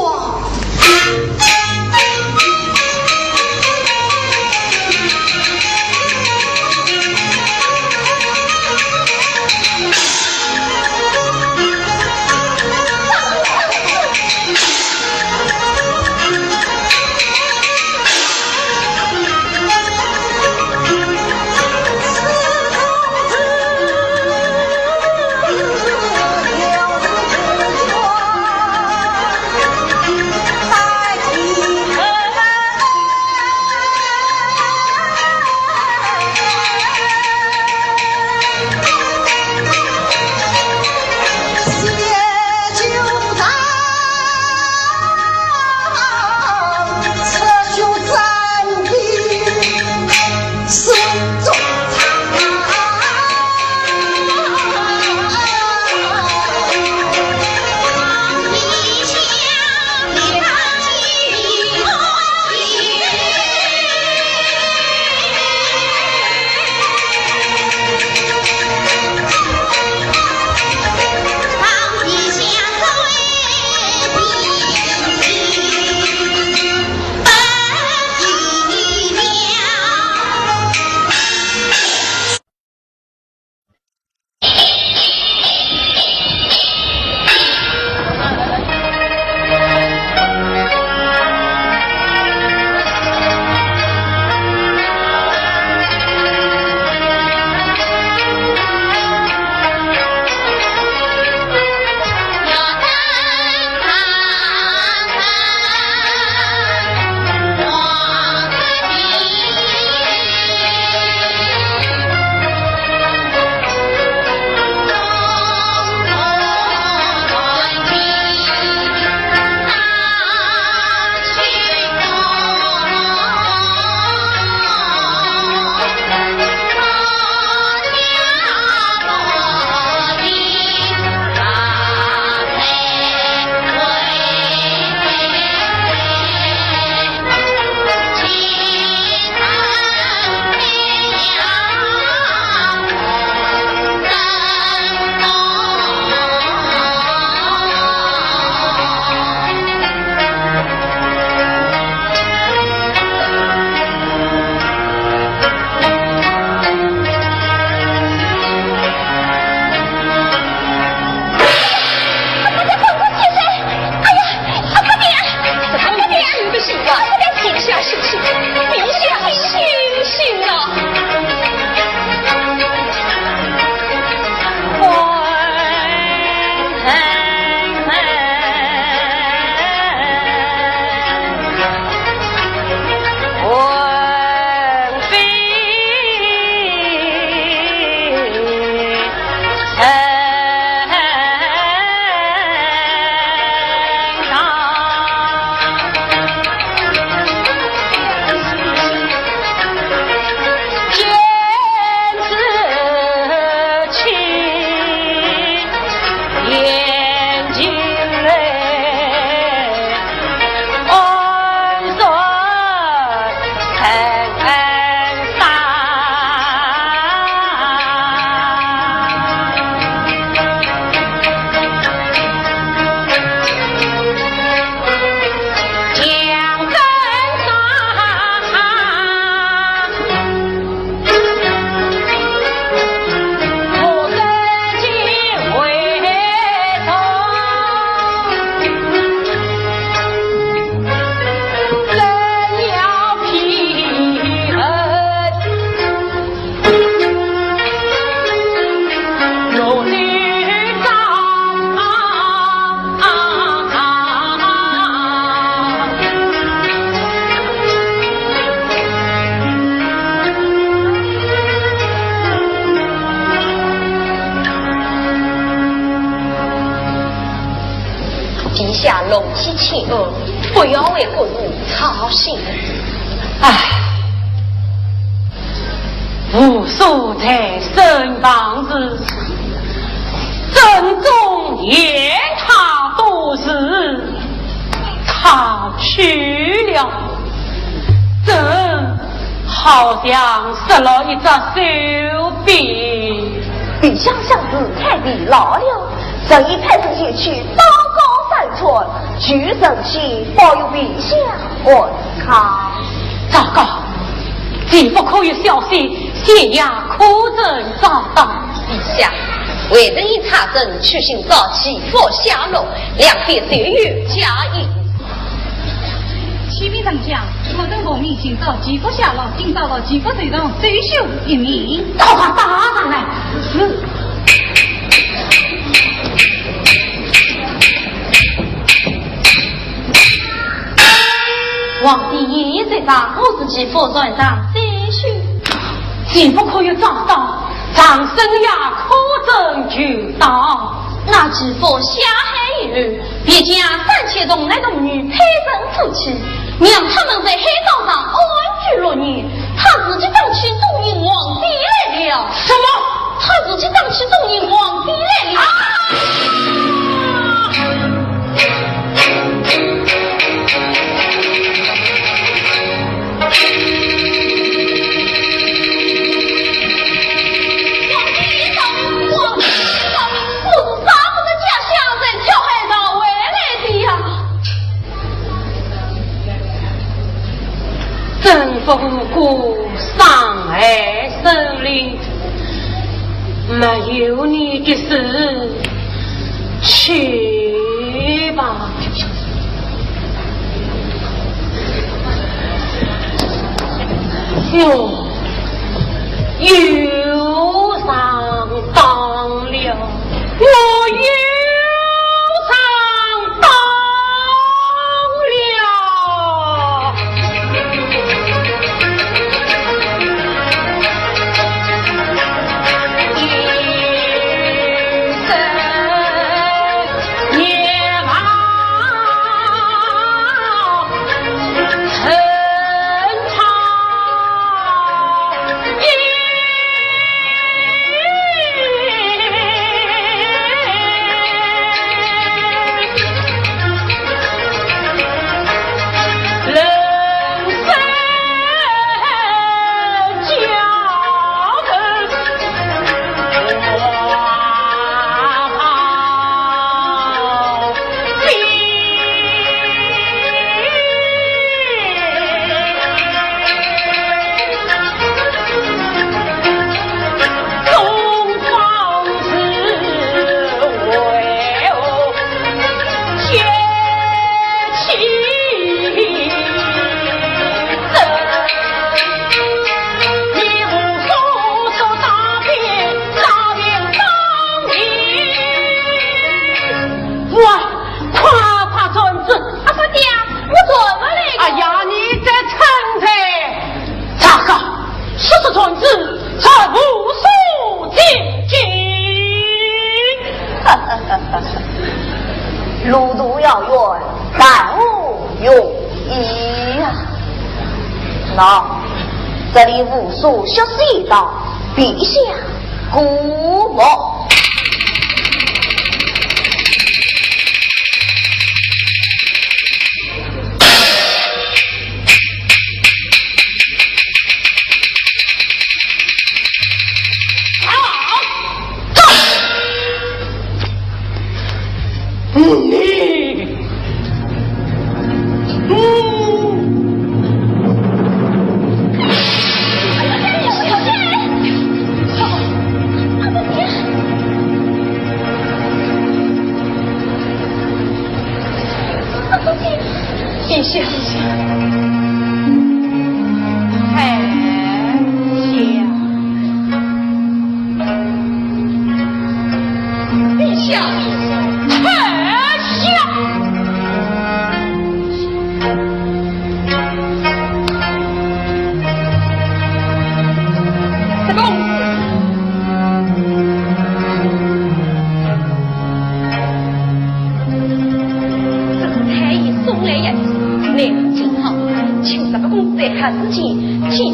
哦，不要为国事操心。唉，武松在身旁时，正中言他多时，他去了，朕好像失了一只手臂。 陛下想是太年老了，朕已派人前去刀高山川，求神仙保佑陛下安康。糟糕，前不可有消息，先夜可曾找到？陛下，微臣已差人去寻找齐福下落，两边谁有佳音？启禀丞相，我等奉命寻找齐福下落，寻找了齐福船上最凶一名。快快带上来。是。皇帝爷爷在上，我是齐福船上最凶。齐福可有找到？长生爷可曾求到？那齐福下海以后， 便将三千重男重女配成夫妻，让他们在海岛上安居乐业。他自己当起中原皇帝来了。什么？他自己当起中原皇帝来了。啊！皇帝上，皇帝上，我是杀不得家乡人，跳海逃回来的呀。 朕不过山海森林，没有你的事，去吧。哟，又上当了。 我又上当了。喂，快快传旨！阿爹，我传不来。哎呀，你再撑着！咋个？速速传旨，传武松进京。路途遥远，耽误容易呀。喏，这里武松血洗一道，陛下 过目。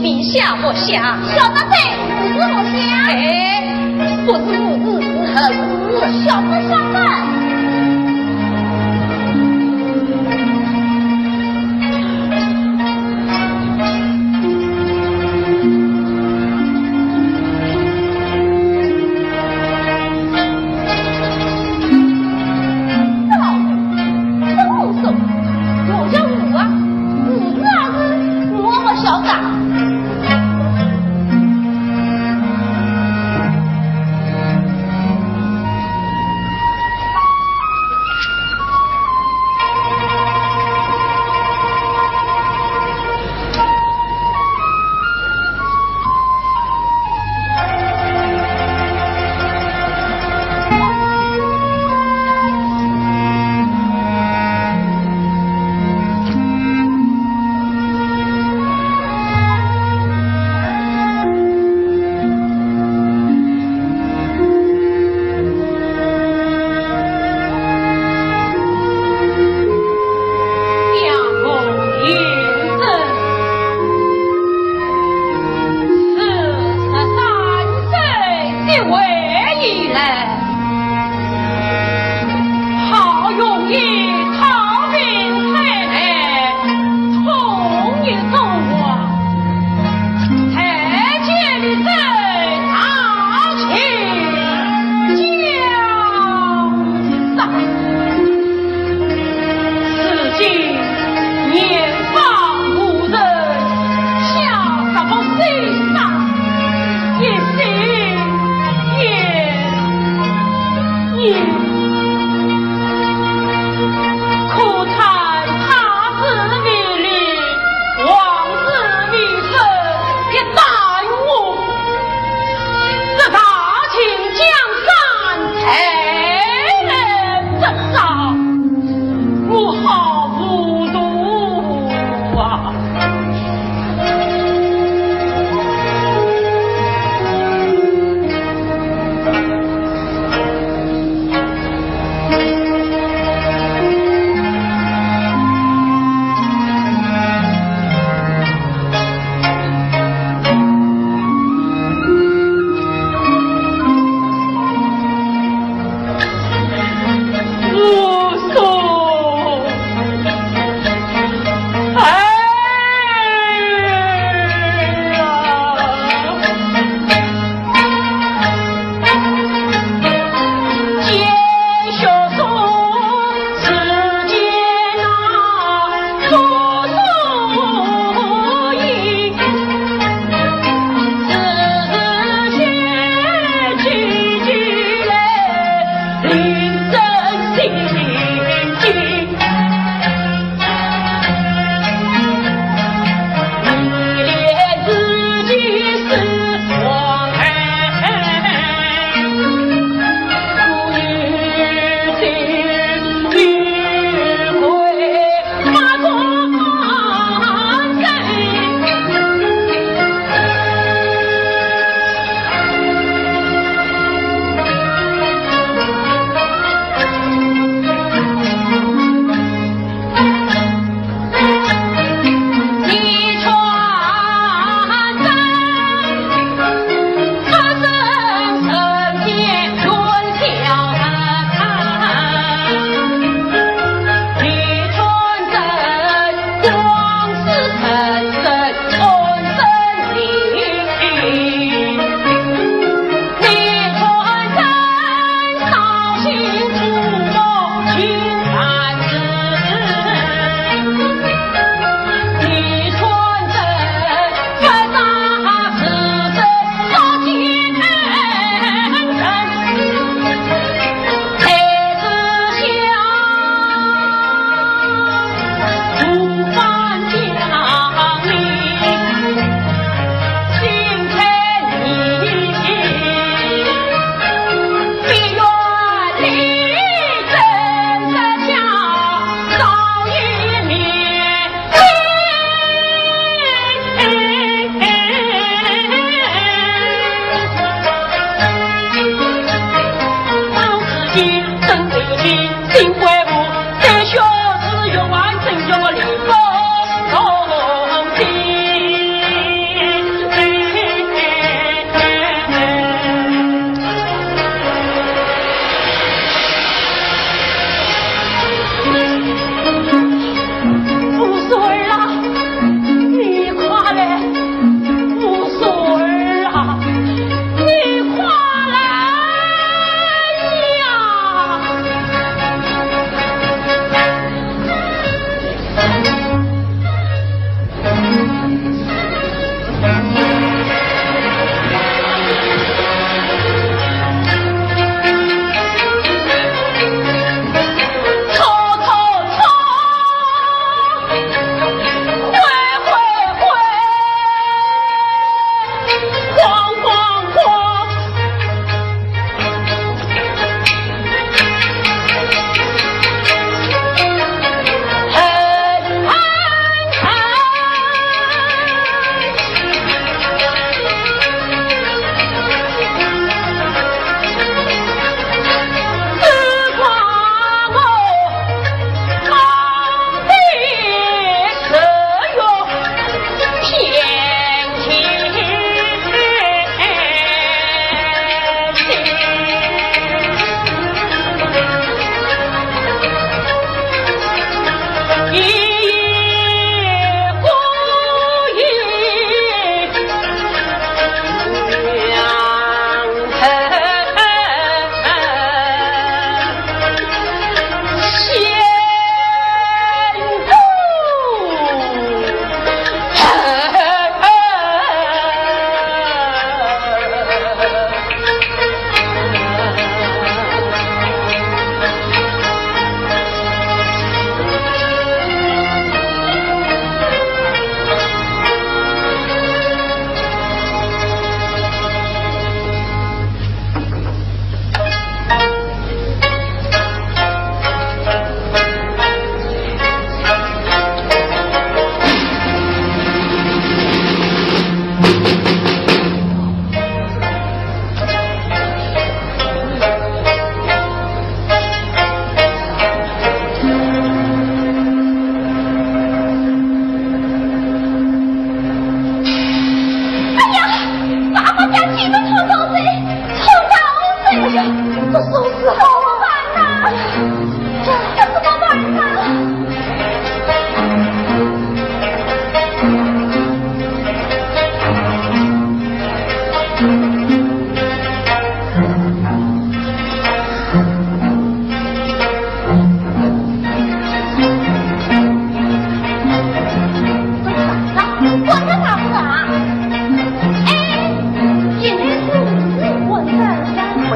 你吓不吓？吓得嘞，不是我吓。哎，不是我是，是何事？晓得晓得。老头，这么说，我叫我啊，不是啊，是我不晓得。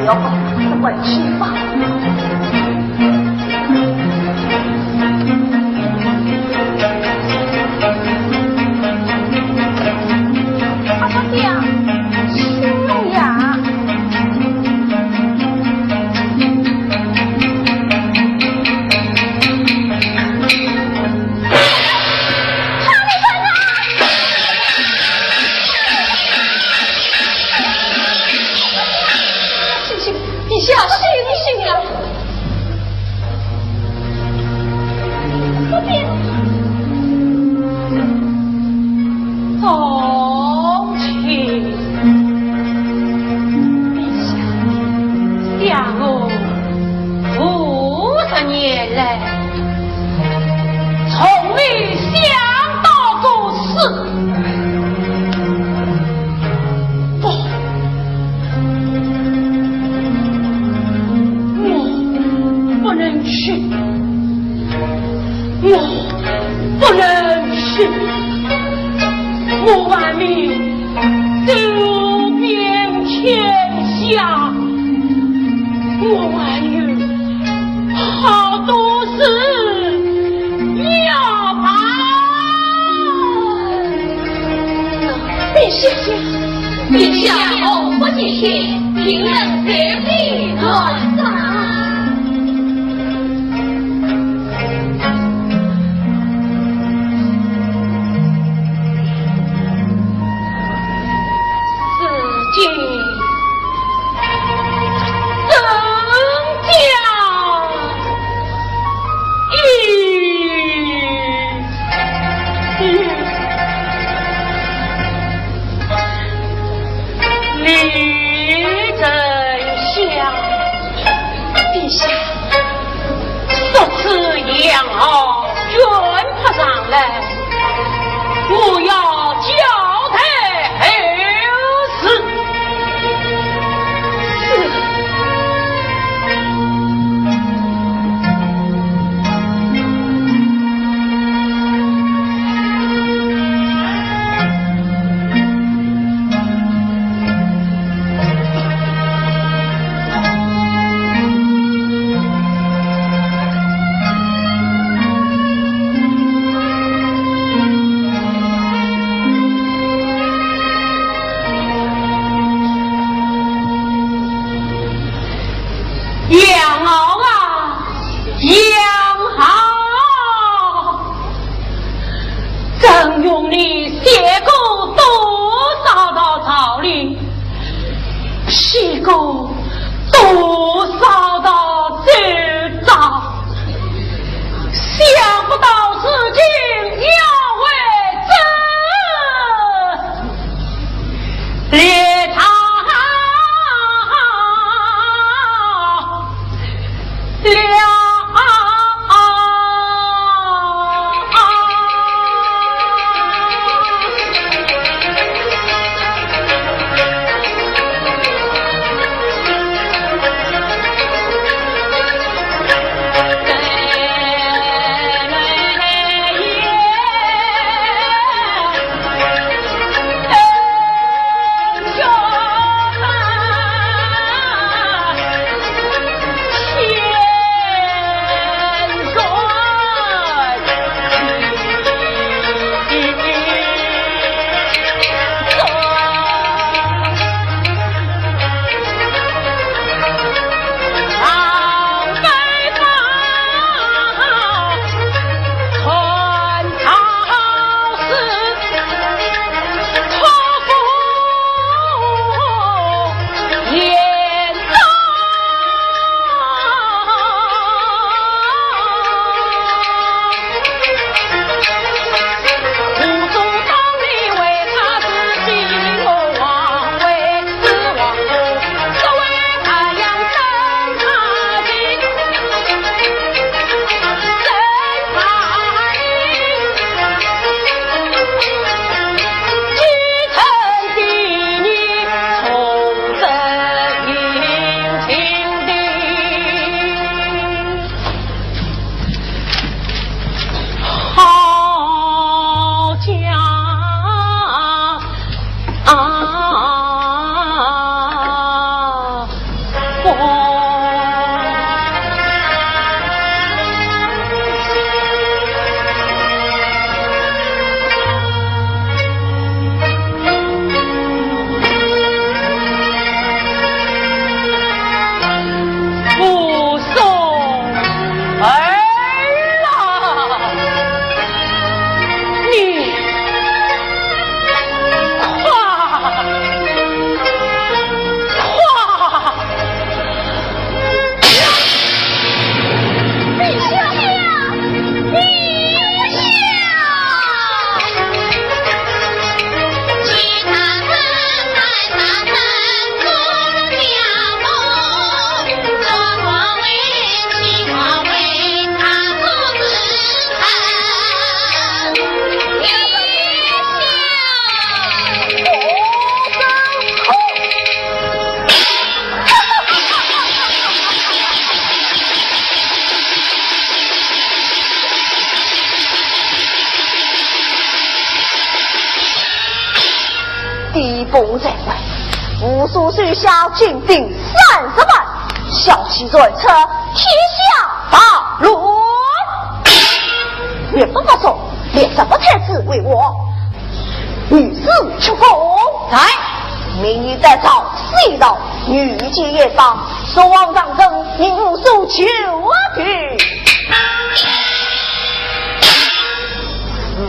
要不，我去吧。啊，小姐啊，去呀。醒醒， 陛下，醒醒啊！宗亲，陛下，想我五十年来，从未想到过死。 不，我不能去，我不能去，我还没走遍天下，我还有 好多事要办。陛下，陛下，何不进去，定能随便转上。 如今人家已死，李丞相，陛下， 速此杨豪卷发上来，我要交代后事。是。 杨豪啊，杨豪！ 曾荣你写过多少道奏章，批过多少道奏章，想不到如今要为这立朝 了。功在外，武松手下精兵三十万，骁骑战车，天下大乱。岳父不说，连这个太子为我，女子出宫。在。明日再造四道御前一方，送往长城，命武松求情。 嗯，嗯。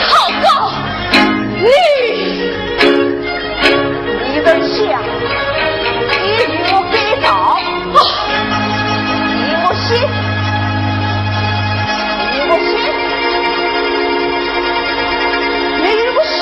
好狗，你！你们想，你与我改造，啊，你与我写，你与我写，你与我写。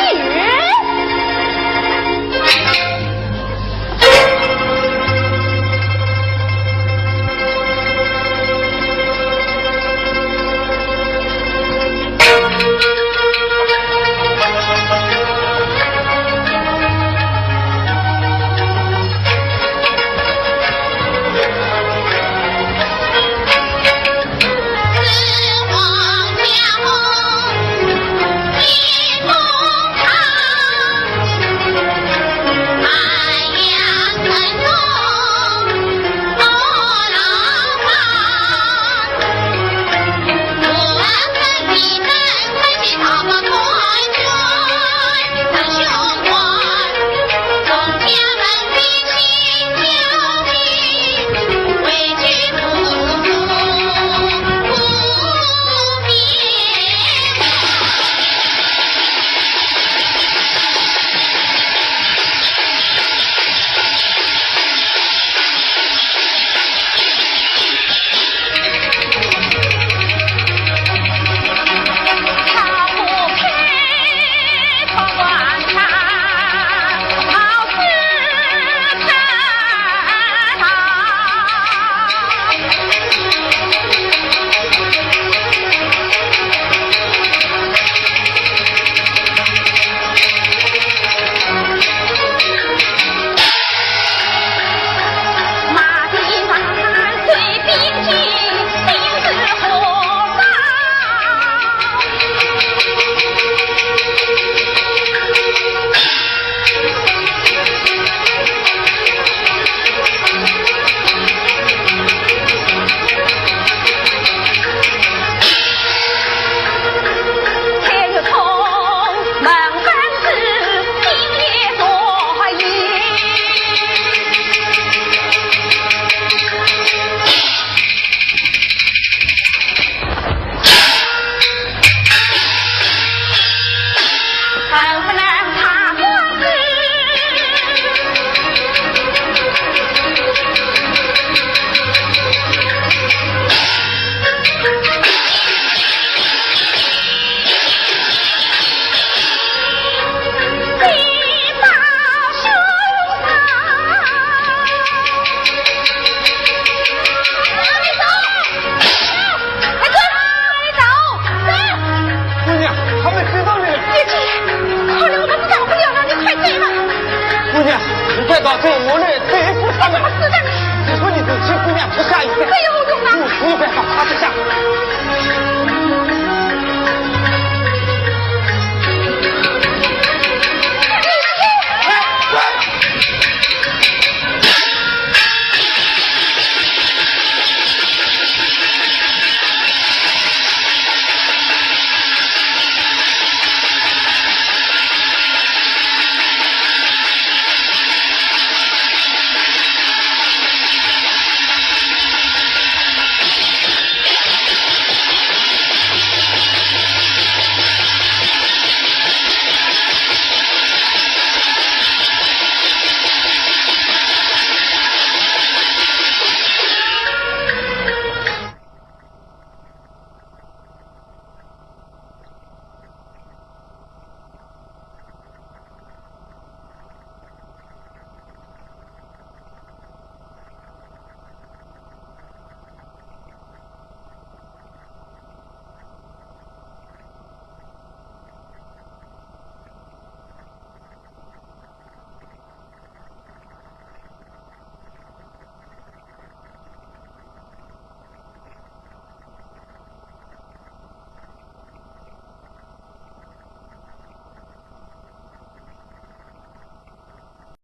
姑娘，他们追到你了。姐姐，看来我们是打不了了，你快追吧。姑娘，你快逃开，我来对付他们。怎么死的？如果你不去，姑娘不下一代。没有用啊。你，你别怕，他不下。